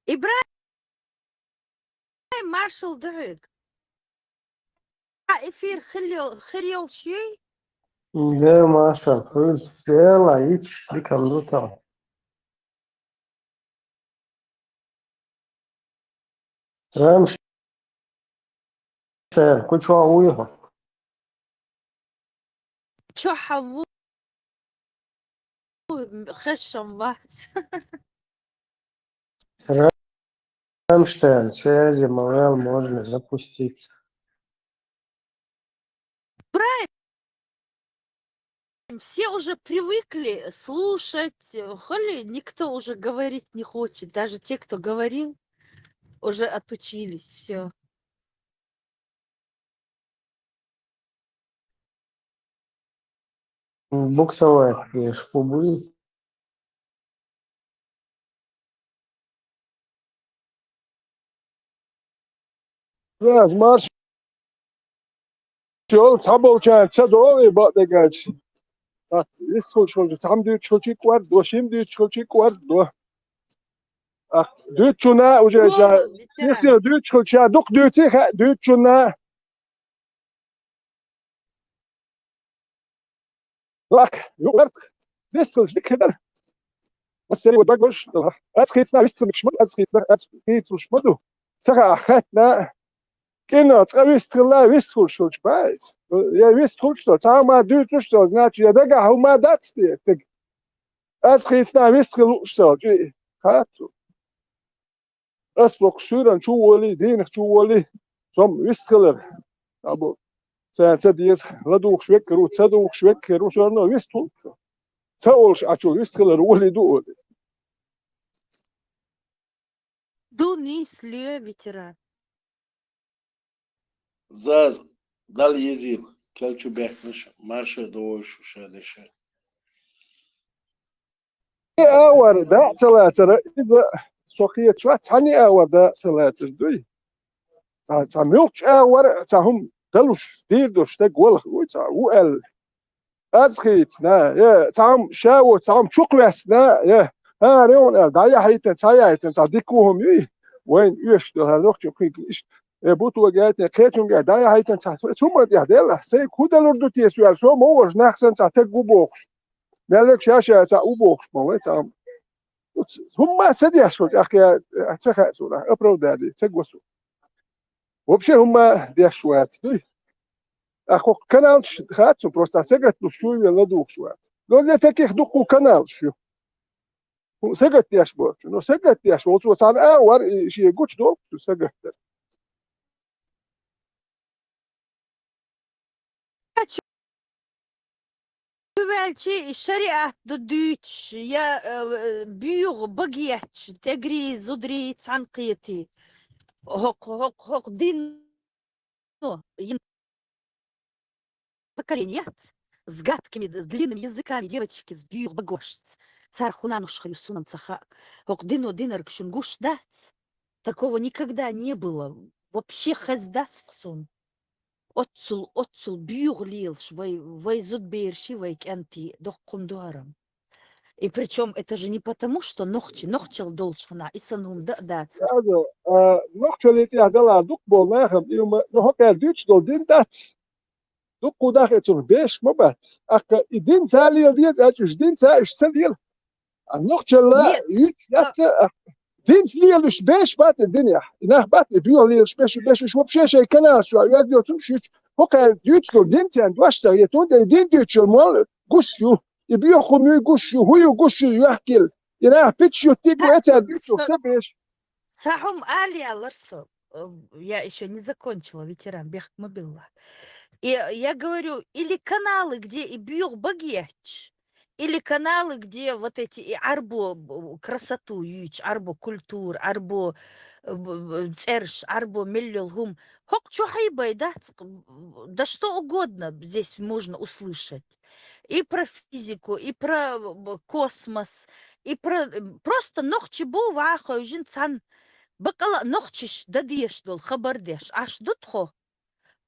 Ибрай маршал дуьхьиг. А эфир хир йол-, хир йолуш юй? Да, маршал, хуьлда, дела, ич, дикам ду тан. Рамш-, шер, кху чохь вуй хьо? Чохь ву-, хешам вац. Рамштайн, связи, мавал, можно запустить. Правильно. Все уже привыкли слушать, э, холи, никто уже говорить не хочет. Даже те, кто говорил, уже отучились. Все. Буксовать, э, шпубы. Раз марш. Чол, цхьаболчарна ца догӀу и бакъдерг аьлча. Дац, вистхуьлуш хилча, цхьамма дуьйцуш хилча кӀордо, шимма дуьйцуш хилча кӀордо. Ах, дуьйцучунна уже ша, Ладно, ветеран. Если дуьйцуш хилча, ша дукха дуьйций хаьа дуьйцучунна. Лак, юкъарт, вистхуьлуш дика хир дара. Ас сери вай багош, ас хийцина вистхуьлуш ма ду, ас хийцина, ас хийцуш ма ду. Ца хаьа, хаьттина. КӀино цкъа вистхилла, вистхуьлуш хилча бац. Я вистхуьлуш ду, цхьа хӀума дуьйцуш ду, значит, я дагахь хӀума дац те, тега. Ас хийцина вистхила лууш ду, чӀи. Хаьтту. Ас боккху суьйранна чу а волий, дийнах чу а волий, со-м вистхилар. Абу, царна ца деза, ладугӀуш веккхар ву, ца дугӀуш веккхар ву, всё равно вистхуьлу со. Ца олуш Ӏачул вистхилар волий ду олий. Ду нийса ле, ветеран. Заз, Далла езийла, кел чу баьхкинарш, марша догӀуш шу ша дешар. И агӀор даа а ца лацара, иза со кхеташ вац, цхьана а агӀор даа а ца лацара дуй. Цхьа, цхьа муьлххачу агӀор а цхьа хӀума далуш, дийр долуш стаг валах вуй цхьа, ву аьлла. Аз хийцина, я, цхьа хӀума ша воцу, цхьа хӀума чукхваьссина, я, хӀара юхана аьлла, дӀаяхьийтина, цхьа яхьийтина, цхьа дика ву хӀума юй, вайна оьшуш ду, хӀара нохчо кхин иштта, я, бутога яйтина, кхечунга дӀаяхьийтина, цхьа, цу хӀуманна тӀехь делла, сайга хӀун далур ду те соьга, со ма вожу, нах санна цхьа таг ву бохуш. Мел век ша-ша цхьаъ ву бохуш ма вай цхьамма. ХӀумма ца деш вара, тӀаккха ца хаьа суна, оправдание ца го суна. Вообще хӀумма деш вац, дуй? ТӀаккха хӀокху каналчаш хаьа цунна, просто сагатдеш чу велла духуш вац. Но для таких дуккха каналаш ю. ХӀун сагатдеш боцу? Но сагатдеш волчо цхьана а вара, и шен гучудолу цу сагатдар. Чу ваьлча, и шариат ду дуьйцуш, я, э, буьйгӀа багетча, тегри, зудри цхьаьна кхетий. ХӀокху, хӀокху, хӀокху дин, ну, йин поколение яц, с гадкими, д-, длинными языками девочки, с буьйгӀа багошца. Царах хӀун нануш хир ю, суна-м ца хаьа. ХӀокху дино динарг шуна гуш дац? Такого никогда не было. Вообще хезна дац-кх суна. Оццул, оццул буьйгӀа лелаш вай, вай зудбераши, вай кӀентий доккхун дорам. И причём это же не потому, что нохчи, нохчалла долчу хана и санна хӀума дан а дацара. Аза, а, нохчаллин тӀехь дала дукха болу нахам, и хӀума, ну, хӀокхара дуьйцуш долу дин дац. Дуккха даха и цунах беш ма бац. Аккха и дин ца лела деза, аьлча уьш дин ца, уьш ца лела. А нохчалла Нет, юьйцуш а, яц, а, динца лелаш беш бац и динехь. И нах бац и буьйгӀа лелаш беш, беш уьш вообще шайн каналаш чохь оьзда йоцурш юьйцуш. ХӀокхара дуьйцуш долу дин царна дош ца хета, хӀунда и дин дуьйцуш йолу молла гуш ю. И буьйгӀа хӀума юй гуш ю, хӀун ю гуш ю, йохкийла. И нах пичча юттиг ву, эцар Ца хӀума ала яьлар со. Э, я ещё не закончила, ветеран, бехк ма билла. И я говорю, или каналы, где и буьйху багетч, или каналы, где вот эти и Ӏарбо, б-, красоту юьйцу, Ӏарбо культура, Ӏарбо, э, б-, б-, цӀерш, Ӏарбо мел йолу хӀума. ХӀокху чу хьайбай дац, да что угодно здесь можно услышать. И про физику, и про, б-, космос, и про, м, просто нохчий бу ваха хевшина цхьаьна бакъала а нохчаш дан дезаш долу хабар деш. Аш ду тхо?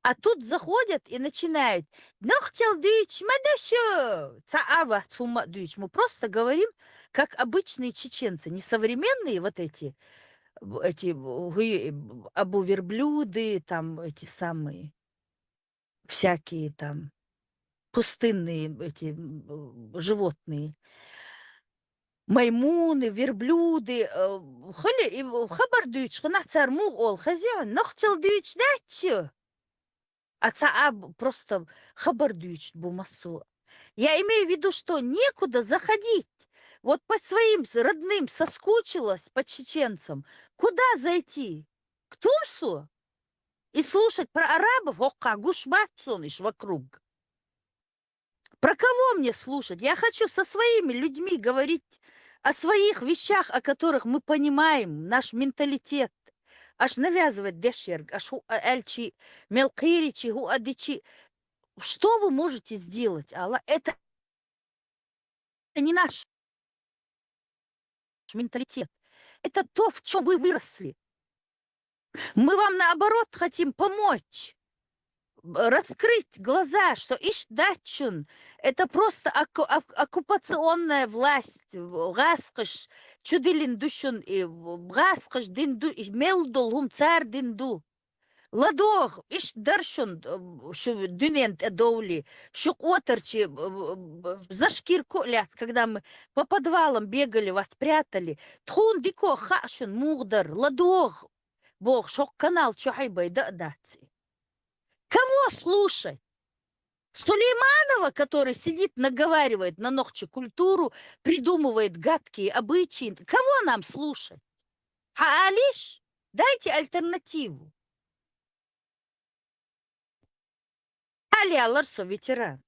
А тут заходят и начинают: «Нохчалла дуьйцуш ма ду шу!» Цхьа а вац хӀумма а дуьйцуш. Мы просто говорим, как обычные чеченцы, не современные вот эти, б-, эти, б-, хӀуй, б-, абу верблюды, там эти самые, всякие там пустынные эти, м, животные. Маймуны, верблюды, э, хуьлу и хабар дуьйцуш хӀинца цара муха олу хезий, нохчалла дуьйцуш дац шу? А цхьа а б-, просто хабар дуьйцуш бу массо а. Я имею в виду, что некуда заходить. Вот по своим с-, родным соскучилась, по чеченцам. Куда зайти? К Турсу? И слушать про арабов, хӀокхахь гуш бац суна иш вокруг. Про кого мне слушать? Я хочу со своими людьми говорить о своих вещах, о которых мы понимаем, наш менталитет. Аш навязывать деш ерг, аш хӀу а аьлчи, мел кхийричи, хӀу а дичи. Что вы можете сделать, ала? Это не наш менталитет. Это то, в чём вы выросли. Мы вам, наоборот, хотим помочь, б-, раскрыть глаза, что иш дачун это просто оку-, ок-, оккупационная власть, в-, гӀаскхаш чудиллина ду шун, и в-, гӀаскхаш дина ду, и мел долу хӀума цара дина ду. ЛадогӀа, иштта дара шуна, м, шу дуьнен тӀе довли, шу къотарчи, м, м, м, за шкирку а лаьцна, когда мы по подвалам бегали, вас прятали. Тхуна дикох хаьа шуна муха дара, ладогӀа, бохуш, хӀокху канал чу хьайбай дан а дац и. Кого слушать? Сулейманова, который сидит, наговаривает на нохчи культуру, придумывает гадкие обычаи. Кого нам слушать? Хьан алиш? Дайте альтернативу. Али алар со, ветеран.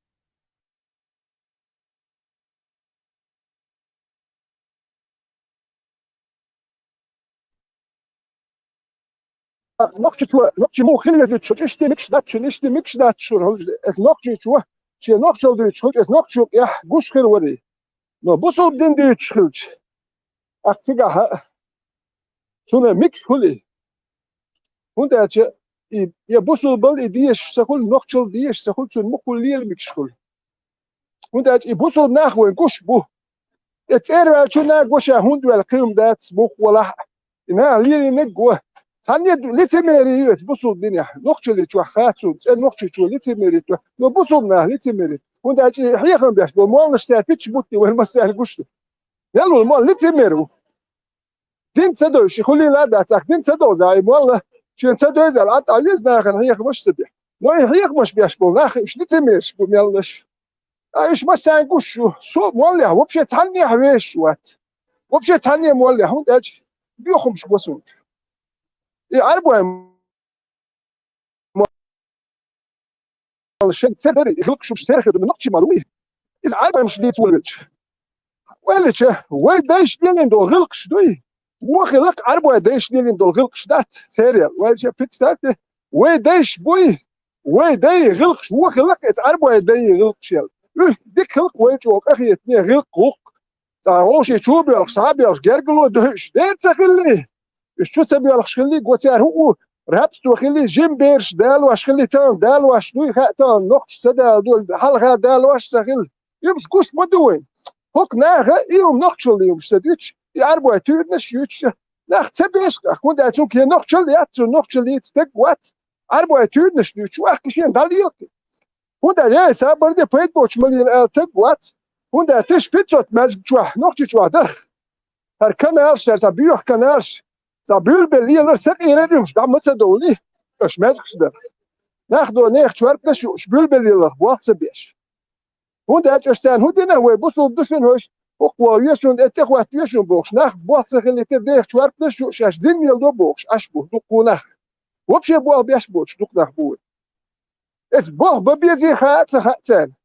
Нохчичо, нохчи муха хила веза дуьйцуш хилча, иштта микаш дац шуна, иштта микаш дац шуна, хӀунда аьлча эс нохчичо, шен нохчалла дуьйцуш хилча, эс нохчо тӀехь гуш хир вари. Но бусулба дин дуьйцуш хилча, ахь цигахь а, цуьнан микаш хуьлий? ХӀунда аьлча и, я бусулбал и дезаш ца хуьлу, нохчалла дезаш ца хуьлу, цуьнан муха хуьлу лела микаш хуьлу. ХӀунда аьлча и бусулба нах вайн гуш бу. И цӀера ваьллачу нах гуш а хӀунда ваьлла кхин дац, муха валахь а. И нах лелийнарг го. Цхьанне а лицемерие ю оцу бусулба динехь, нохчалла чохь хацун, цӀена нохчичо лицемерие ю, но бусулба нах лицемерие ю. ХӀунда аьлча и хьехам беш бу, моллаш цара пичча бутти вайн массарна гуш ду. Мел ву молла лицемер ву. Дин ца дойуш, и хуьлийла а дац, ахь дин ца довза, и молла, шен ца дойзал, а тӀе веза нахана хьехамаш ца бе. Но и хьехамаш беш болу нах, уьш лицемераш бу меллаш. А уьш массарна гуш ю, со моллехь, вообще цхьаннехь вешаш вац. Вообще цхьанне моллехь, хӀунда аьлча боьхамаш го суна. И Ӏарбой шен ца дарий, и гӀиллакхаш шуьш церан хир ду, нохчий ма ду. Иза Ӏарбоймаш дийца волавелча. Ваьллача, вай дайша лелийна долу гӀиллакхаш дуй? Вон хиларх Ӏарбой дайша лелийна долу гӀиллакхаш дац, церан. Ваьллача, представьте, вай дайша буй, вай дай гӀиллакхаш, вон хиларх эца Ӏарбой дай гӀиллакхаш ял. Уьш дика хиларх вай чӀогӀа къахетаме гӀиллакх гӀуллакх. Цхьа вовшийн чу а боьлхуш, схьа а боьлхуш, гергарло дуьхьуш дера ца хилли? Уьш чу ца боьлхуш хилли, го цара хӀуъу, рабство хилли, жима бераш далош хилли, тахана далош дуй, хаьа тахана нохчаш ца дала долу, хьалха далош ца хилла. Уьш гуш ма ду вайн. ХӀокху наха и хӀума нохчалла юьйцуш ца дуьйцуш, и Ӏарбой туьйранаш юьйцуш, нах ца беш, хӀунда аьлча цунна нохчалла яц, цунна нохчалла йийца стаг вац. Ӏарбой туьйранаш дуьйцуш, ваьхкина шена дӀалелахь. ХӀунда аьлча, эй, сан барде пайда боцуш ма лела ала стаг вац. ХӀунда аьлча тысяча пятьсот маьждиг чохь, нохчи чохь дара. ХӀара каналаш, хӀара цхьа боьха каналаш, цхьа буьлбелла лелар, сакъерар уьш дӀа ма ца довли, аша маьждигаш дара. Нах до нехан чорпанаш юуш, буьлбелла леларх болх ца беш. ХӀунда аьлча аша царна хӀун дина, вай бусулба ду шуна хӀорш, Укхо вешун, э, тӀехӀотта вешун бохуш, нах болх ца хилийтар, дех чорпанаш ю, шаьш дин мел до бохуш, Ӏаш бу дуккха нах. Вообще болх беш боцуш дукха нах бу вай. Эс болх бан безий хаа а ца хаьа царна.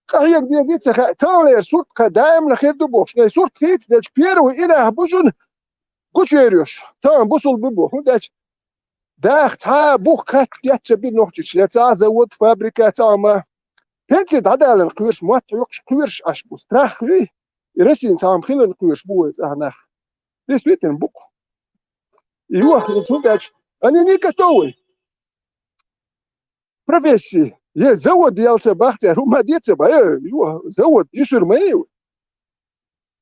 Къахьега дезий а ца хаьа, таханлера сурт кхаъ даимна хир ду бохуш. Най сурт хийца делча, первый и нах бу шуна гучуераш. Тахана бусулба бу боху. ХӀунда аьлча даха цхьа а бух кхатта тетта ца бина нохчича, я цхьа а завод, фабрика, цхьа а хӀума. Пенсий дӀадаларна кхоьруш, мотт хьоькхуш кхоьруш Ӏаш бу. Страх юй, и Россин цхьа хӀума хиларна кхоьруш бу вай цӀахь нах. Действительно, бу-кх. И юха, хӀунда аьлча, они не готовы. Профессии. Е завод ял ца бахьа цара, хӀума де ца бахьа. Э, ю-, завод, юсур ма ю.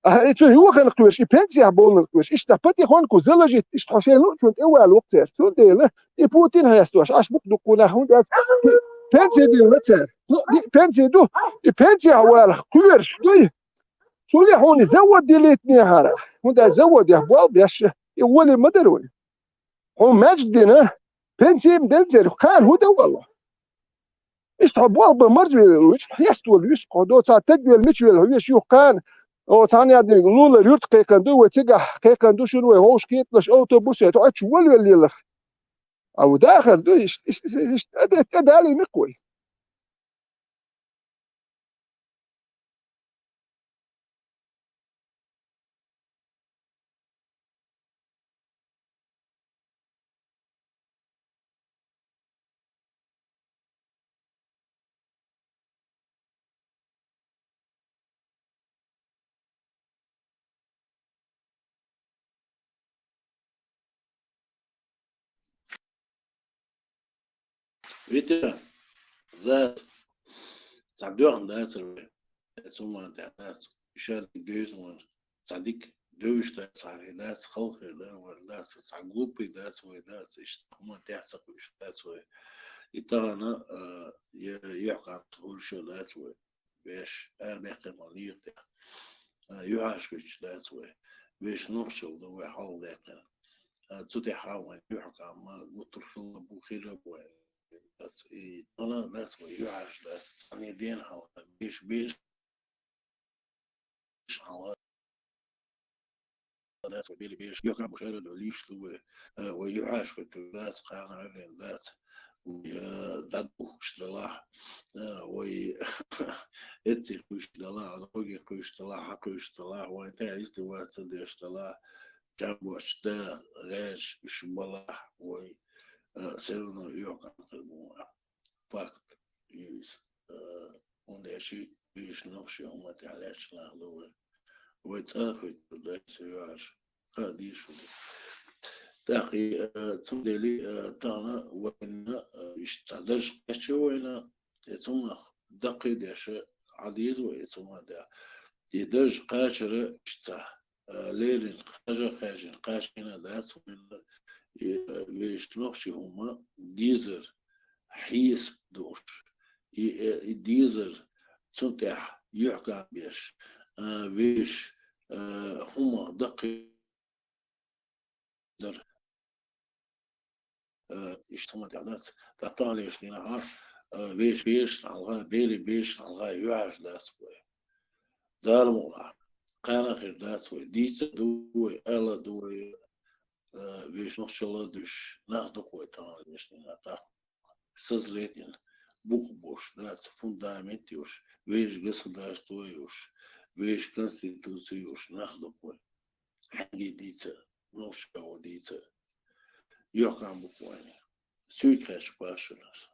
А, и цу юхана кхоьруш, и пенсияхь болнан кхоьруш, иштта патихоньку заложить, иштта хьо шайн луучун тӀе вала вокх цара. Цундела, и Путин хьестош, Ӏаш бу-кх дуккха нах, хӀунда аьлча, пенсия дилла цара. Ну, и пенсия ду, и пенсияхь валах кхоьруш дуй. Цундела хьуна завод дилийтинехьара. ХӀунда аьлча заводех болх беш, и волий ма дара вай. Хьуна маьждиг дина, пенсий ма делла церан, кхана хӀун дан валла? Иштта хьо болх бан марзвелла вуьйцу, хьеста волу юьсу хьо до, цхьа таг велла, мича велла хьо веш юха кхана, о, цхьана яздинарг лулара юрт кхайкхина ду, вай цигахь кхайкхина ду шуна, вай ховш кхеталаш автобусе, хьо ачу волавелла лелах. А ву дахар ду, иштта, иштта, иштта, тӀе, тӀе далий микх вай. Витя, за, цхьа доьхна дацара вай. Цу ма тӀехь дац. Иша дика девза ван. Цхьа дика девзаш дац, цхьа хир дац, халхир дац, ван дац, цхьа глупый дац, вай дац, иштта хӀума тӀехь ца кхуьуш дац вай. И тахана, а, е-, ехьа кхамца хӀуьлуш дац вай. Веш, арабаьккхина ма лийра тӀехь. А, юьхьӀаьржа хӀуьттуш дац вай. Вешан нохчалла ду вай хьалха даьккхина. А, цу тӀехь хьалха вайн юьхькӀам ма гуттар хилла бу, хир а бу вайн. Дац, и тахана дац вай, юьхьӀаьржа дац. Цхьанне дена хьалха, беш, беш хьалха. Дац вай, бели беш, юьхькӀам бу шера ду, лийш ду вай. А, вай юьхьӀаьржа хӀуьттур дац, кхана Ӏуьйррина дац. Вай, а, дӀадухкуш далахь, а, вай эццехь кхуьйсуш далахь, дӀогех кхуьйсуш далахь, хьакхуьйсуш далахь, вайн тӀехь издеваться деш далахь, чам боцуш да, гӀерташ уьш балахь, вай, а, всё равно юьхькӀам хир бу вайн. Факт ю иза. Э, хӀунда аьлча вешан нохчийн хӀумма тӀехь лаьтташ нах ду вай. Вай цӀа а хӀуьттур дац, юьхьӀаьржа. Кхаа дийша ду. ТӀаккха и, э, цундела, э, тахана вайна, э, иштта цхьа дарж кхаьчча вайна, и цунах даккхий деш Ӏа деза вай, и цунах да. И дарж кхачара иштта цхьа, э, леррина кхажа а кхаьчна, кхачийна дац вайна, и, э, вешан нохчийн хӀумма дезар хьесап долуш, и, э, и дезар цунна тӀехь юьхькӀам беш, а, вешан, а, хӀумма даккхий дар. А, иштта хӀумма тӀехь дац, тӀаккха таханлерчу дийнахь, а, вешан бешашна хьалха, бели бешашна хьалха юьхьӀаьржа дац вай. Дала мукъ лахь, кхана а хир дац вай, дийца а ду вай, ала а ду вай, а, вешан нохчалла а дуьсуш, нах ду-кх вай таханлерчу дийнахь тӀаккха. Созреть йина, букъ болуш дац, фундамент йолуш, вешан государство йолуш, вешан конституция йолуш нах ду-кх вай. Хьаьнгий дийца, нохчо дийца, юьхькӀам бу-кх вайна. Суьйга кхаьчча боху шуна аса.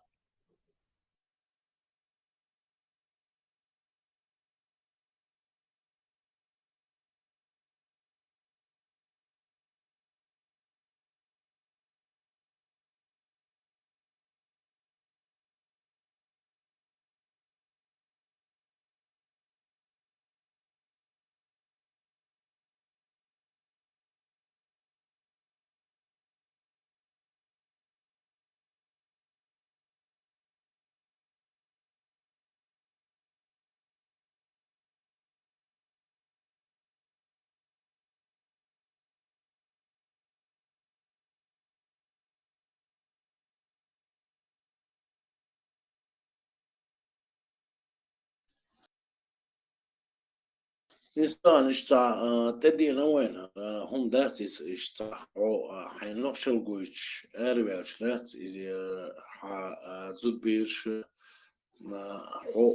Инстаграм иштта, а, тӀедеана вайна, а, хӀума дац иза, иштта хьо, а, хьайн нохчалла гойтуш араваьлча дац иза, а, хьа, а, зудбераш, а, хьо,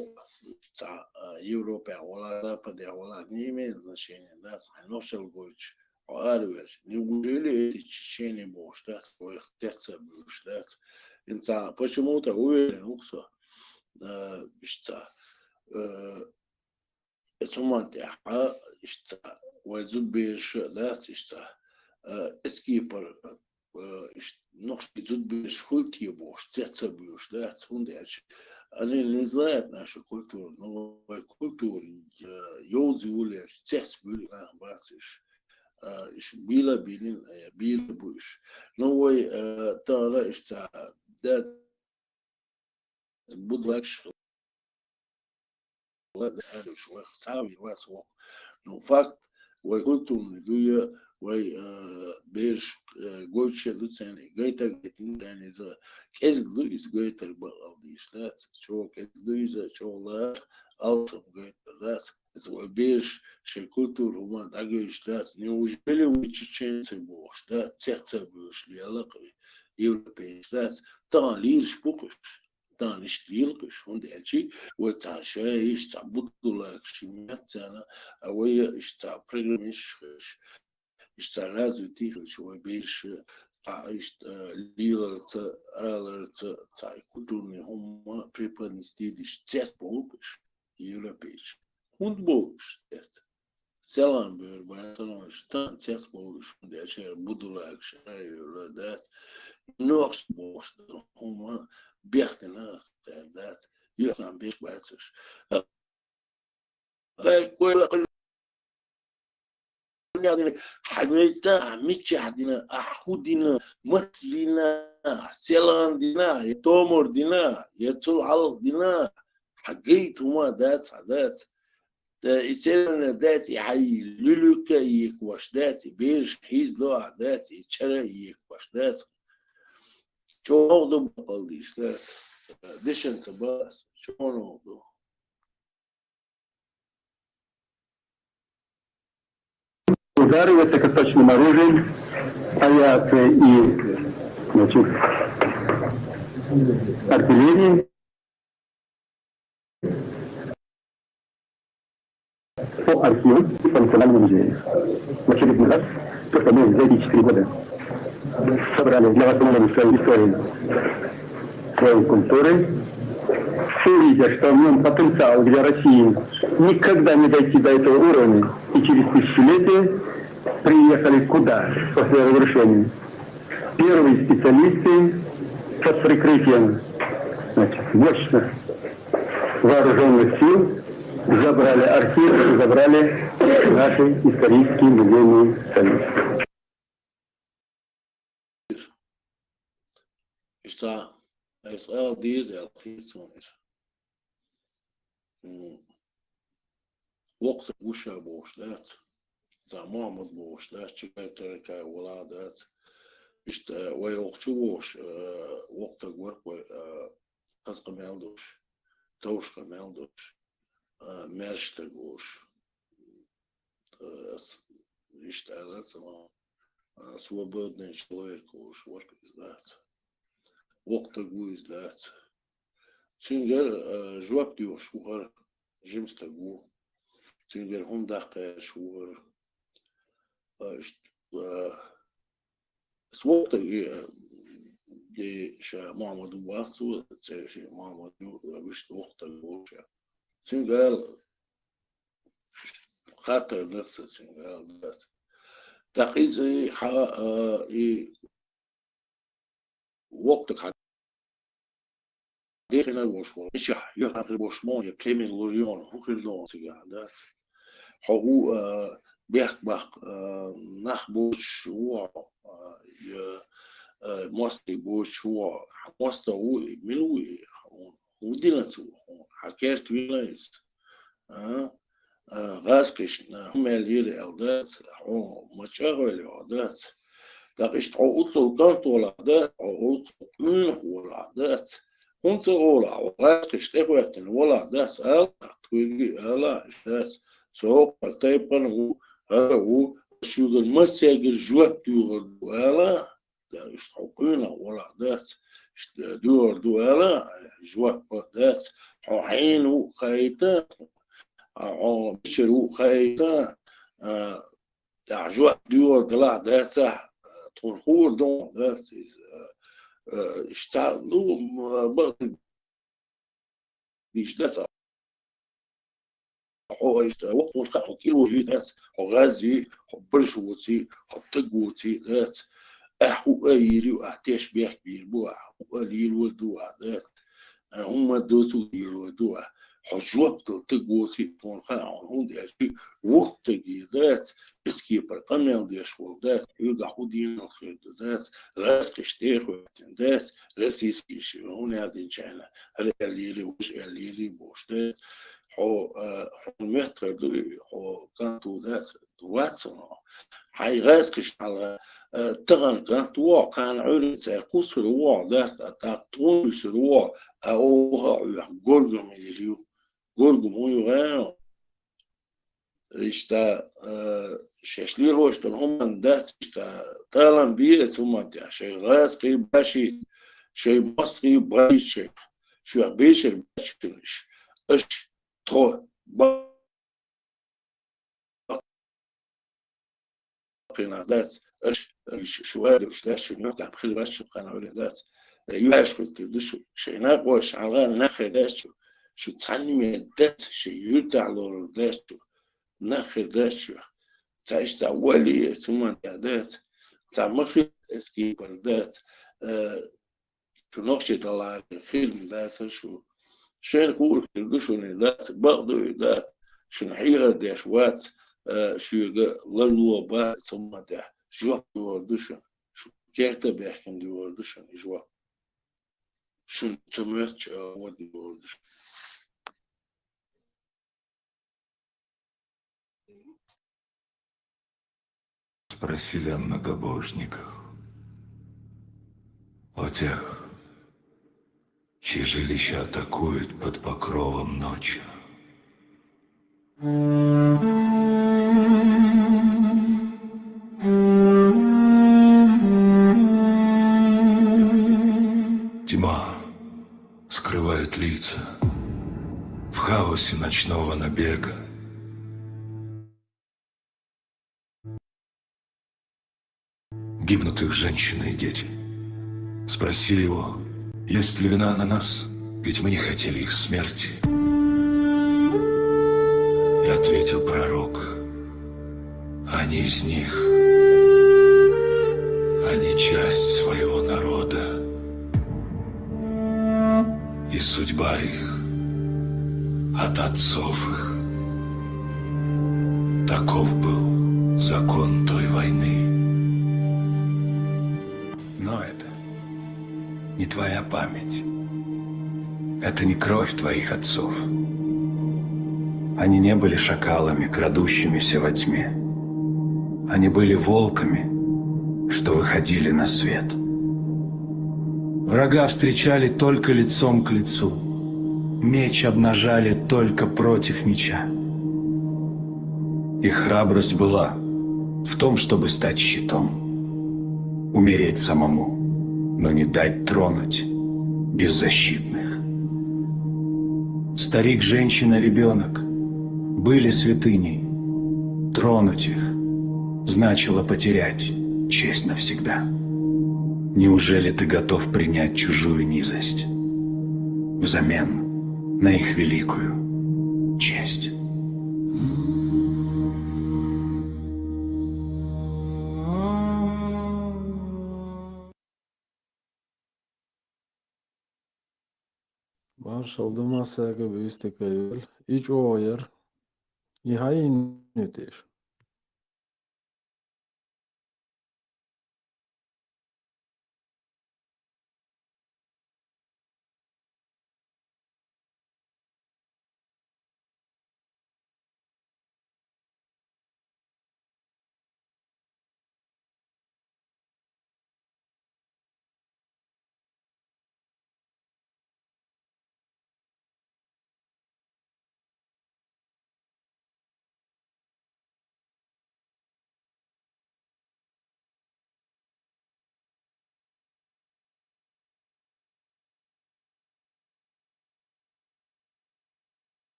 цхьа, а, Европехь вала, Западехь вала, не имеет значения, дац, хьайн нохчалла гойтуш хьо араваьлча. Неужели эти чеченцы бохуш дац, вайх цец а буьйлуш дац? Инца, почему-то уверен ву-кх со, а, иштта, а, Эцу хӀуманна тӀехь, иштта, вай зудбераш а дац, иштта, а, эцу кепара, а, иштта, нохчий зудбераш хуьлу те бохуш, цец а буьйлуш дац, хӀунда аьлча они не знают нашу культуру, ну, вай культура, а, йовза йолаелча, цец буьйлу нах бац уьш. А, уьш бийла а бийлина, а, бийла бу уьш. Ну, вай, а, тахана иштта, дац, будлагаш, ла-, ла-, вайх цхьа а вийр вац вокху. Ну, факт, вай культурный ду я, вай, э, бераш, э, гойтуш а ду царна, гайта а гайтина царна иза, кӀезиг ду иза гайтар бакъал дийш дац, чӀогӀа кӀезиг ду иза, чӀогӀа лар, алсам гайтар дац. Иза вай бераш шайн культура хӀуманна дӀагайта дац. Неужели вай чеченцы бохуш дац, цец а буьйлуш лела-кх европейцаш дац? Тахана лелаш бу-кх уьш. Тахана иштта лела-кх уьш, хӀунда аьлча вай цхьа шайиш, цхьа будулакаш меттана, а вай иштта цхьа программисташ хилча, иштта цхьа развитый хилча, вай бераш цхьа иштта, а, леларца, аларца, цхьа культурный хӀума преподнести деш цец болу-кх уьш, европейцаш. ХӀунда болу уьш цец? Селхан бер бан, селхан, тан цец болуш, хӀунда аьлча будулакаш шайла дац, нохчий бохуш долу хӀума бехдина хир дац, юьхьан беш бац уьш. Хай койла хьагайта, мичахь дина, ахь хӀун дина, маца дина, селхан дина, я томар дина, я цул хьалха дина, хьагайта хӀума дац, хьа дац. Ткъа и селхана дац, и хьай луьлуька а екаш дац, и бераш хьийзадо а дац, и чӀара а екаш дац. ЧӀогӀа ду бакъал дийш дац. Дешан ца бац, чӀогӀа ду. Удары высокоточным оружием, авиацией и, значит, артиллерией. По архивам и по Национальному музею. В очередной раз, то, что мы за эти четыре года собрали для восстановления своей истории, своей культуры, все видят, что в нем потенциал для России никогда не дойти до этого уровня. И через тысячелетия приехали куда после разрушения? Первые специалисты под прикрытием, значит, мощных вооружённых сил забрали архив, забрали наши исторические музейные ценности. Иштта, айса ала деза аьлла хета суна иза. М. Воккха гуша бохуш дац. Цхьа Мохьмад бохуш дац, Чагай Таракай вала дац. Иштта, вай воккхачу вохуш, э, воккха стаг вара вай, э, хаза къамел долуш, товш къамел долуш, э, маьрша стаг волуш. Э, с-, иштта аьлла ца ма, э, свободный человек волуш вара иза дац. Воккха стаг ву иза дац. Цуьнгара, э, жоп доьхуш ву хӀара, жима стаг ву. Цуьнгара хӀума даккха гӀерташ ву хӀара. Э, иштта, э, Ас воккха стаг, э, и ша Мохьмад ву боху цо, церан шен Мохьмад ю, вуьшта воккха стаг волуш. Цуьнга ала, хаттар дац сан, цуьнга ала дац. ТӀаккха иза и хьа, а, и воккха стаг хьан дехина волуш вара. Мичахь, юьхьанхир болуш мо, я премьер лур ю хьуна, хӀун хир ду хьуна цигахь, дац? Хьо хӀу, а, бехк баккха, а, нах боцуш ву хьо, а, я, а, мостагӀий боцуш ву хьо? Хьан мостагӀа ву и, мила ву и? ХӀун дина цо хьуна? Хьан керта вина иза? А? А, гӀазкхишна хӀун мел йира аьлла дац, хьо ма чӀагӀвелла йогӀу дац. ТӀаккха иштта хьо уццул кӀант волахь дац, хьо уццул къуьйнах волахь дац. ХӀунда ца олахь, хьо гӀазкхиш тӀехӀоьттина волахь дац, ала, тхоьга ала, иштта дац. цу хӀокху тайпана ву, хӀара ву, шуьгара массаьргара жоп дуьйгӀур ду ала, да, иштта хьо къуьйнах валахь дац, иштта дуьйгӀур ду ала, жоп дац, хьо хьенан ву хаийта, а, хьо мичара ву хаийта, а, тӀаккха жоп дуьйгӀур далахь дацахь, тхуна хуур ду дац иза, а, а, иштта, ну, м-, бакъ дийш дац. Хьо иштта, воккхунаш хаьа, хьо кӀело юй дац, хьо гӀаз юй, хьо барш воций, хьо таг воций дац. Ахь хӀуъа а йийр ю, ахь теш бехк бийр бу, ахь хӀуъа а лелор ду ахь дац. Ахь хӀумма доцург лелор ду ахь. Хьо жоп дала таг воций, тхуна хаьа хьуна, хӀунда аьлча воккха таг ю дац, эцкепара къамел деш волу дац, хьоьгахь хӀун дийна хир ду дац, гӀазкхиш тӀе а хӀоьттина дац, российский хӀун яздинчарна, хӀара аьллийрий, важа аьллийрий бохуш дац. Хьо, а, хьуна моьттур ду, хьо кӀант ву дац, вац хьуна. Хьайн гӀазкхиш хьалха, а, тахана кӀант ву, кхана Ӏуьйре цара кхуссур ву дац, а, тӀаккха тхуна вуьсур ву, а, оха а Ӏоьху, горгам йийр ю. Горгам хӀун ю гӀайна? Иштта, а, шаьш лелош долу хӀуманна дац, иштта, талам бе аса хӀуманна тӀехь, шайн гӀазкхий башийта, шайн мостагӀий башийта шайх, шуьх бешар баьччунаш, аша тхо баккхийнах дац, аша, шу, шу вадуьгуш дац, шу муьтӀахь хила вац, шу кхана Ӏуьйре дац. Юьхьаш хӀуьттур ду шу, шайн накъош хьалха нах хир дац шу, шу цхьанна мел дац, шайн юьртахь лорур дац шу. Нах хир дац шуьх. Цхьа иштта вали, цу ма тӀехь дац. Цхьа ма хир эскипар дац. Э, шу нохчий таларе хир ма дац шу. Шайна хуур хир ду шуна дац, бакъ ду и дац. Шуна хьехар деш вац, э, шуьга ларло бац цу ма тӀехь. Жоп дуьйгӀур ду шуна. Шу керта бехкина дуьйгӀур ду шуна и жоп. Шуна ца моьттуш, а, вон дуьйгӀур ду шуна. Спросили о многобожниках, о тех, чьи жилища атакуют под покровом ночи. Тьма скрывает лица в хаосе ночного набега. Гибнут их женщины и дети. Спросили его, есть ли вина на нас, ведь мы не хотели их смерти. И ответил пророк: они из них, они часть своего народа, и судьба их от отцов их. Таков был закон той войны. Но это не твоя память. Это не кровь твоих отцов. Они не были шакалами, крадущимися во тьме. Они были волками, что выходили на свет. Врага встречали только лицом к лицу. Меч обнажали только против меча. Их храбрость была в том, чтобы стать щитом, умереть самому, но не дать тронуть беззащитных. Старик, женщина, ребенок были святыней. Тронуть их значило потерять честь навсегда. Неужели ты готов принять чужую низость взамен на их великую честь? Маршалла ду массаьрга, вистика йойла. И чӀогӀа яра. И хьайна ю теша?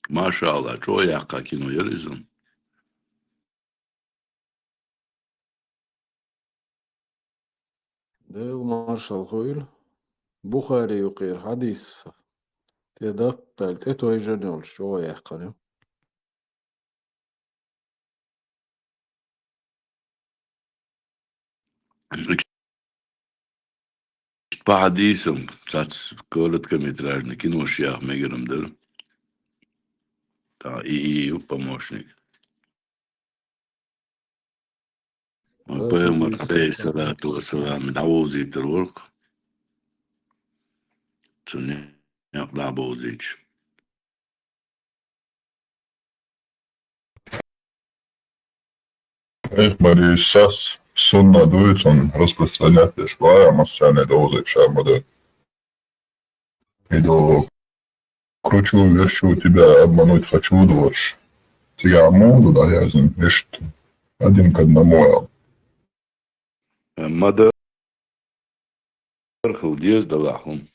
Машалла, чӀогӀа яьккха кино яр иза. Дела маршалла хуйла. Бухари юкъера хьадис тӀе даккхал тӀе тойжан йолчу чӀогӀа яьккхина. По хьадисам, цац короткометражный кинош яха мегарам дара. Та и, и ю помощник. Ва пайхамар, алейхиссалату вассалам, дӀавовзийтар вара-кх. Цу некъ дӀабовзийча. Эх, Марис, сас сунна дуй, цунна распространять деш баьа, массарна довзийта ша ма ду. Иду, кручу, верчу тебя, обмануть хочу, дочь. Цигахь муха ду дӀаяздина, иштта, один к одному аьлла. Ма дар хила деза, далахь хӀума.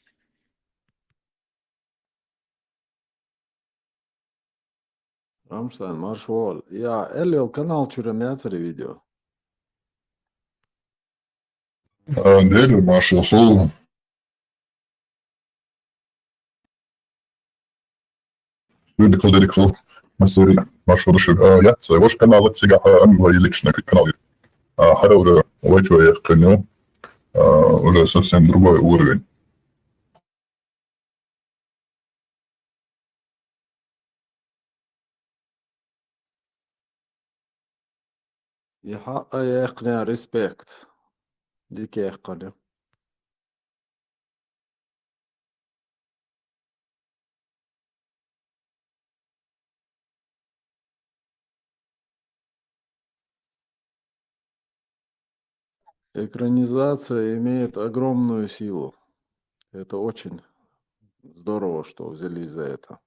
Рамштайн, марша вогӀийла. Я, аьлла йолу канал чуьра ма яцара видео? А, дера, марша вогӀийла. Дерриг хила, дерриг хила. Массаре маршо ду шуьга. А, яц, ваш канал цигахь англоязычный канал ю. А, хӀара уже вай чу яьккхина ю. А, уже совсем другой уровень. И хьаъа яьккхина, респект. Дика яьккхина. Экранизация имеет огромную силу. Это очень здорово, что взялись за это.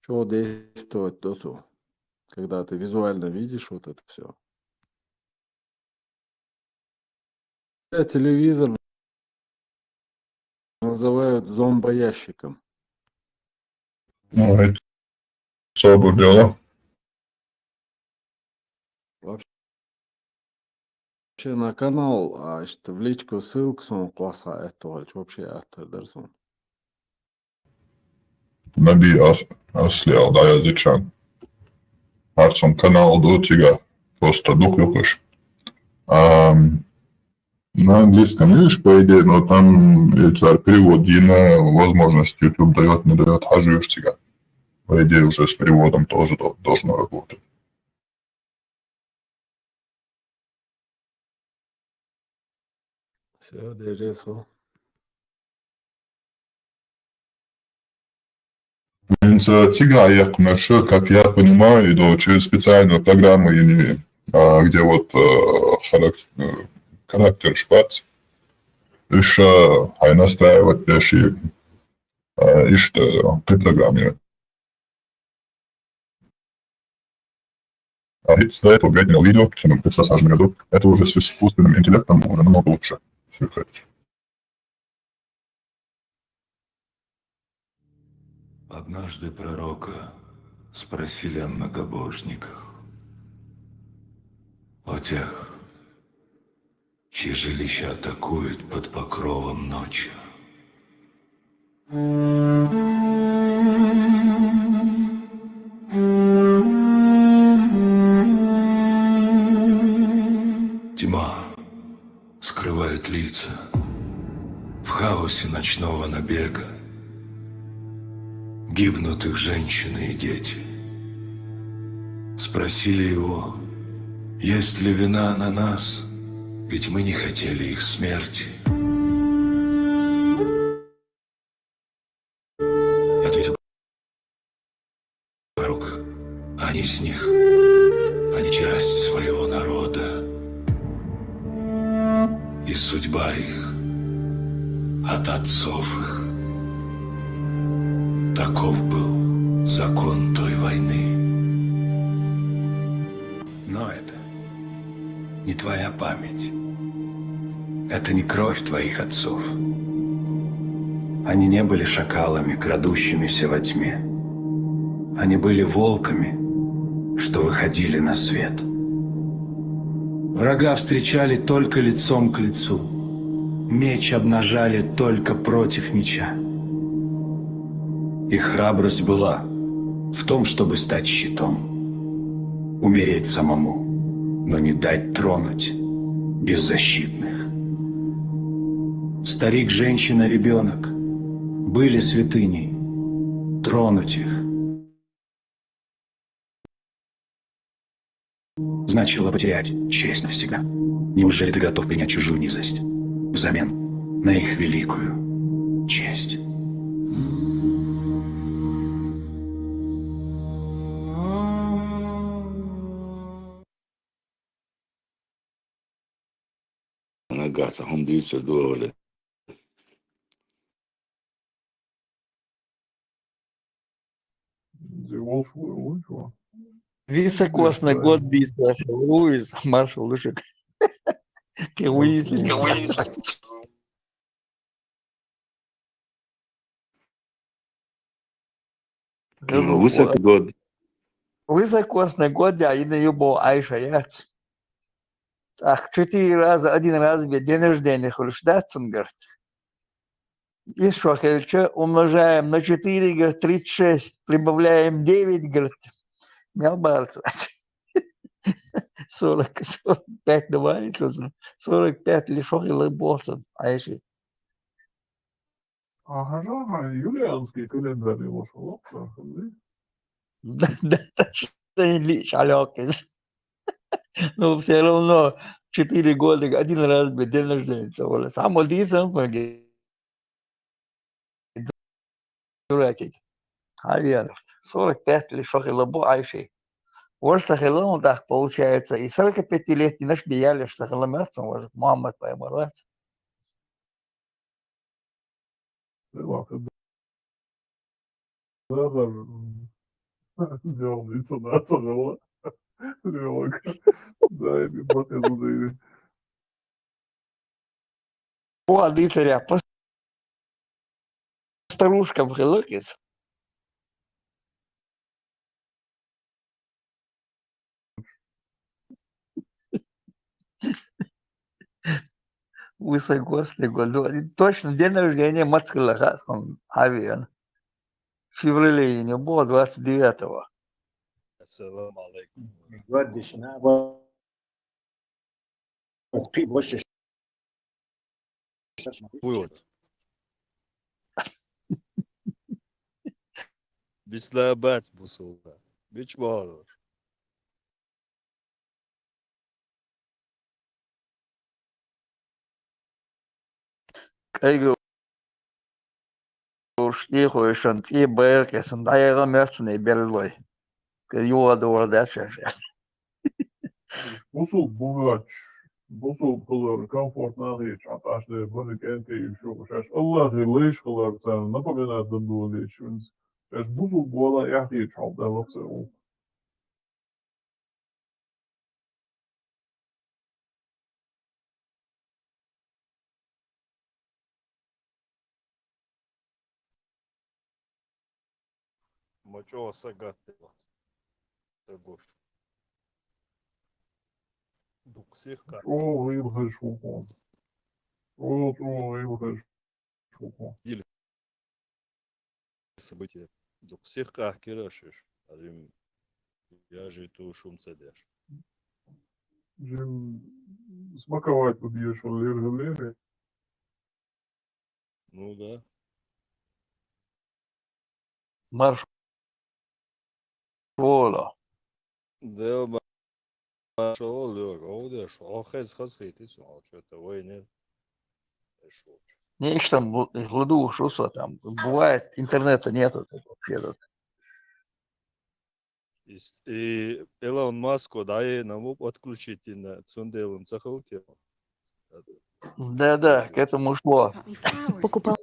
Чего действовать до того, когда ты визуально видишь вот это все. Телевизор называют зомбоящиком. Ну, это особое дело. Вообще на канал, а, что в личку ссылку суна кхосса аьтто хилча, вообще аттар дара суна. Наби ас-, аслел дӀаяздичан. Хьарцун канал ду цига, просто дукха юкъаш. Ам, на английском, видишь, по идее, но там и цара перевод йина, возможность YouTube даёт, не даёт, хьажуьйтуш цига. По идее, уже с переводом тоже до-, должно работать. Всё, деррис хӀу. ХӀинца цига яьккхинарш, как я понимаю, идут через специальную программу, или, а, где вот, э, харак-, э, характер шпац. Ещё, а, настраивать деши, а, иштта, при программе. А ведь до этого Гайдинов видео, почему пятьсот саженных году, это уже с искусственным интеллектом уже намного лучше. Всё это. Однажды пророка спросили о многобожниках, о тех, чьи жилища атакуют под покровом ночи. Тьма скрывает лица в хаосе ночного набега. Гибнут их женщины и дети. Спросили его, есть ли вина на нас, ведь мы не хотели их смерти. Ответил пророк, они из них, они часть своего народа. И судьба их от отцов их. Таков был закон той войны. Но это не твоя память. Это не кровь твоих отцов. Они не были шакалами, крадущимися во тьме. Они были волками, что выходили на свет. Врага встречали только лицом к лицу. Меч обнажали только против меча. Их храбрость была в том, чтобы стать щитом. Умереть самому, но не дать тронуть беззащитных. Старик, женщина, ребенок были святыней. Тронуть их значило потерять честь навсегда. Неужели ты готов принять чужую низость взамен на их великую честь? Нагахь ца хӀума дийцар ду оле. Зе волш вуй вуй чу. Високосный год дийцар, Луиз, маршал лучик. Кевиз. Ну, высокий год. Высокосный год, я и на юбо Айша яц. Ах, четыре раза, один раз бе день рождения хулиш датсен, говорит. Из шо хельча, умножаем на четыре, говорит, тридцать шесть, прибавляем девять, говорит. Мял барца. Сорок, сорок пять добавить, сорок пять лишь охи лы болсен, Айши. Ага, ага, юлианский календарь его шел. Да, да, да, что не лишь алёкис. Ну, все равно четыре года, один раз бы день рождения, вот. Самый день, самый дуракик. Хавер, сорок пять лишь охи лы бо Айши. Вот что хилом так получается. И сорок пятилетний наш биялиш сахалам яцам, вот Мухаммад Паймарвац. Дагар делница нацагала. Релок. Да, и бахезу да. О, дитаря, по старушкам хилыкис. Высокосный год. Ну, точно день рождения Мацкалаха, он Авиан. В феврале не было, двадцать девятого. Ассаламу алейкум. Год дешна, вот. Пи больше. Буйот. Бислабац бусулба. Бич баалар. Кайгы уж тихо ишан ци байрак ясан дайга мерцне берзлой. Кайгы юла дора дача. Бусул бугач, бусул хылар комфортно хич, аташ де баны кенте юшо шаш. Аллах и лейш хылар цан напоминать дандулич. Шаш бусул буала яхич халда лапса у. Мочо сагат. Тагош. Дуксих ка. О, гил хаш шухон. О, о, гил хаш шухон. События. Дуксих ка кирашиш. Арим я же ту шум цедеш. Жим смаковать будешь лер лер. Ну да. Марш. Вола. Дел маршал лёг. О, да, шо, о, хез, хез, хез, хез, о, что-то войны. Шо. Нечто там, гуду, что там. Бывает, интернета нету, так вообще тут. И, с- и Илон Маск, да, и нам отключить и на цунделом цахалтел. Да, да, к этому шло. Покупал.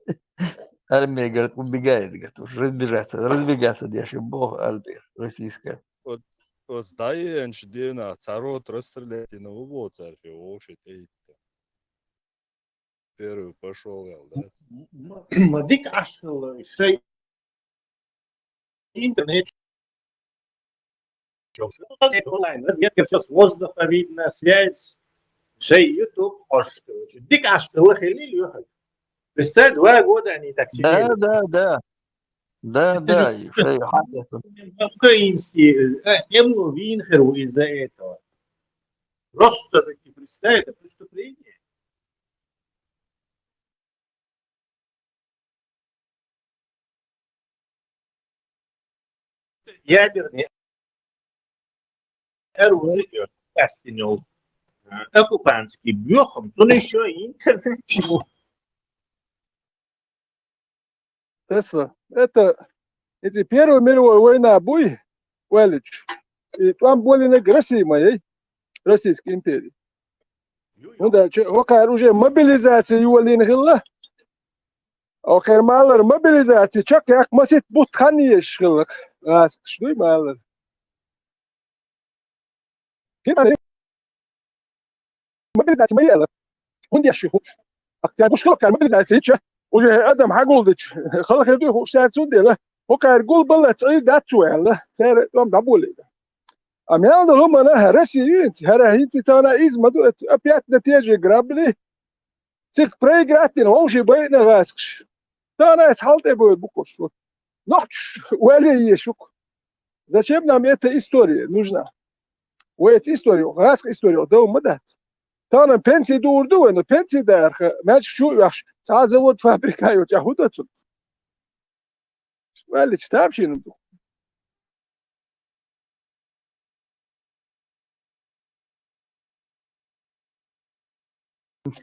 Армия, говорит, убегает, говорит, уж разбежаться, разбегаться, дальше бог армия российская. Вот, вот, да, и энш дена, царот расстрелять и на убо царь, вообще, эй, первый пошел, я, да. Ма дик ашхыл шей. Интернет. Онлайн, разведка, всё с воздуха видно, связь, шоай YouTube, ошка, дика ашка лахили лёха. Представь, два года они так сидели. Да, да, да. Да, да, шоай хьакъ яц. Украинский, э, эмно винхер из-за этого. Просто таки представь, это преступление. Ядерный оружие, кастинёл. Оккупантский бёхам, то ещё и интернет чего. Тесла. Это, эти Первая мировая война буй, Валич. И там были на России моей, Российской империи. Ну да, че, окар уже мобилизация его лин хилла. Окар малар мобилизация, чак як масит бут хан еш хилла. Ас, что и малар. Мобилизация ма яла. ХӀунда еш шу? Акциян гуш хилла кхаьра мобилизация ча. Уже адам хьагулдич. Халахе дуй хуш сар цун дела. ХӀу кхаьра гул балла цӀир дац цу аьлла. Цара дом дӀаболига. А мел да хӀумана, Россия, хӀара хӀинци тана из ма ду, опять на те же грабли. Цик проиграть дина, вовши байна гӀаскаш. Тана эс хьалтӀе бойту букхуш. Нохч вале ешук. Зачем нам эта история нужна? Вай эта история, гӀаска история, дов ма дац. Тана пенсии дуур ду вай, но пенсии дарха, мячик шу вяхш, цхьа завод, фабрика йо, ча хӀу доцу? Валич, там шин ду.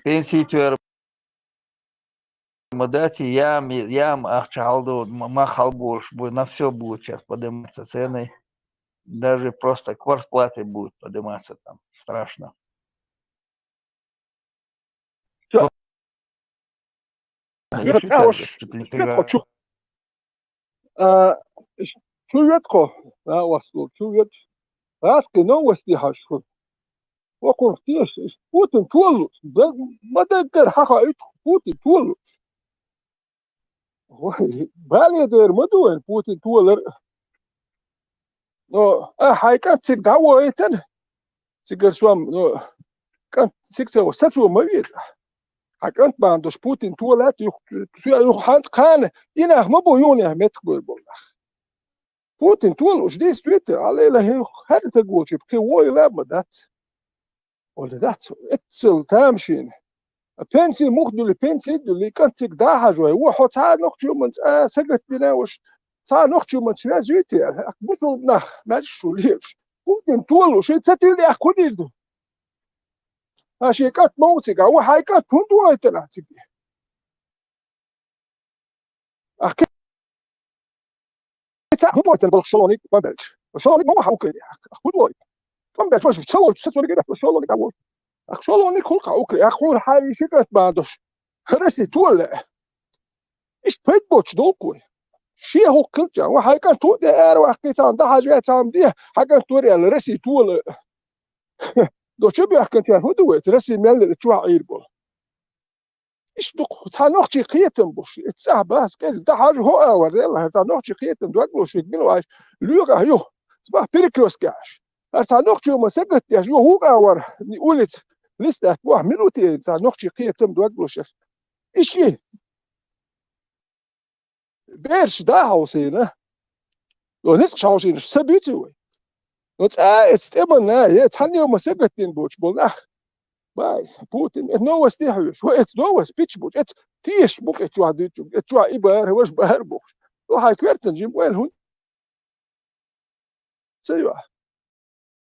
Пенсии тёр ма дати, ям, ям ахча хьалдо, м-, мах хьалболуш бу, на всё будет сейчас подниматься цены. Даже просто квартплаты будут подниматься там. Страшно. Всё. А, я Юра, чё цӀа сейчас, уж, я чё-то не чё понимаю. Хочу. А, чу ветко, а, вас тут, чу вет. Раски новости хаш. Вокруг теш, Путин толу, да, ма даггара хьаха ит Путин толу. Вай, бале дер ма ду вайн Путин толар. Но, а, хьай кӀант цига дӀавойтан, цигара сом, но, кӀант цига ца во, сацо ма веза. Хьай кӀант бан дош Путин толат, юх, юх хьант кхана, и нах ма бу, юнех метх бур бу нах. Путин толуш, действительно, алейла хӀара таг волчу, кхин вой лаьба ма дац. Ола дац, эццал тамашийна. А пенсии мух дуьллу, пенсии дуьллу, кӀант цига дӀахьажой. Во, хьо цхьа нохчо манца, а, сагатдина ваша, цхьа нохчо манца вяз вити, а, бусулба нах, маьжаш шу лелаш. Путин толуш, и ца туьлу, а, кху дийр ду? А, шен кӀант ма ву цига, а, во, хьай кӀант хӀунда войтана цига? Ахки ца хӀун войтан балх шолоник бамбелч. Шолоник ма ваха укри. ХӀун вой? Бамбелч вашу шолоник, ца цури гира, шолоник а вой. Ах, шолоник хулха укри. Ах, хур хьави шикарт бандуш. Хараси туале. Иш пет боч долкуй. Ши хулк килча. Ва хьайкан ту де эр вахки цам да хажа цам де. Хьакан тури эл раси туале. До чу бяхкан тян хӀун ду вай? Раси мел чуа ир бол. Иш дукха цхьа нохчий кхетам буш, и цӀахь бац, кӀезиг дахьажа хӀо а вар, делла, хӀара цхьа нохчий кхетам дог луш, мила ваьш, лоьгӀа ю, цбах перекрёсткаш. ХӀара цхьа нохчо ма сагатдеш, ю хӀугӀа вар, ни улиц, листат бохь минуте, цхьа нохчий кхетам дог луш. Иш и. Берш да хьовсийна. Йо, ницкъ хьовсийна, са буьйци вай. Но цӀа эц тӀеман на, е цхьанна йома сагатдин боч бол нах. Байс, Путин, эт новости хьуьш. Ва эц новость пич буч, эц теш бук, эц чуа дуьчу, эц чуа и бар, ваш бар бук. Ва хай квертан жим, вай хун. Ца йо.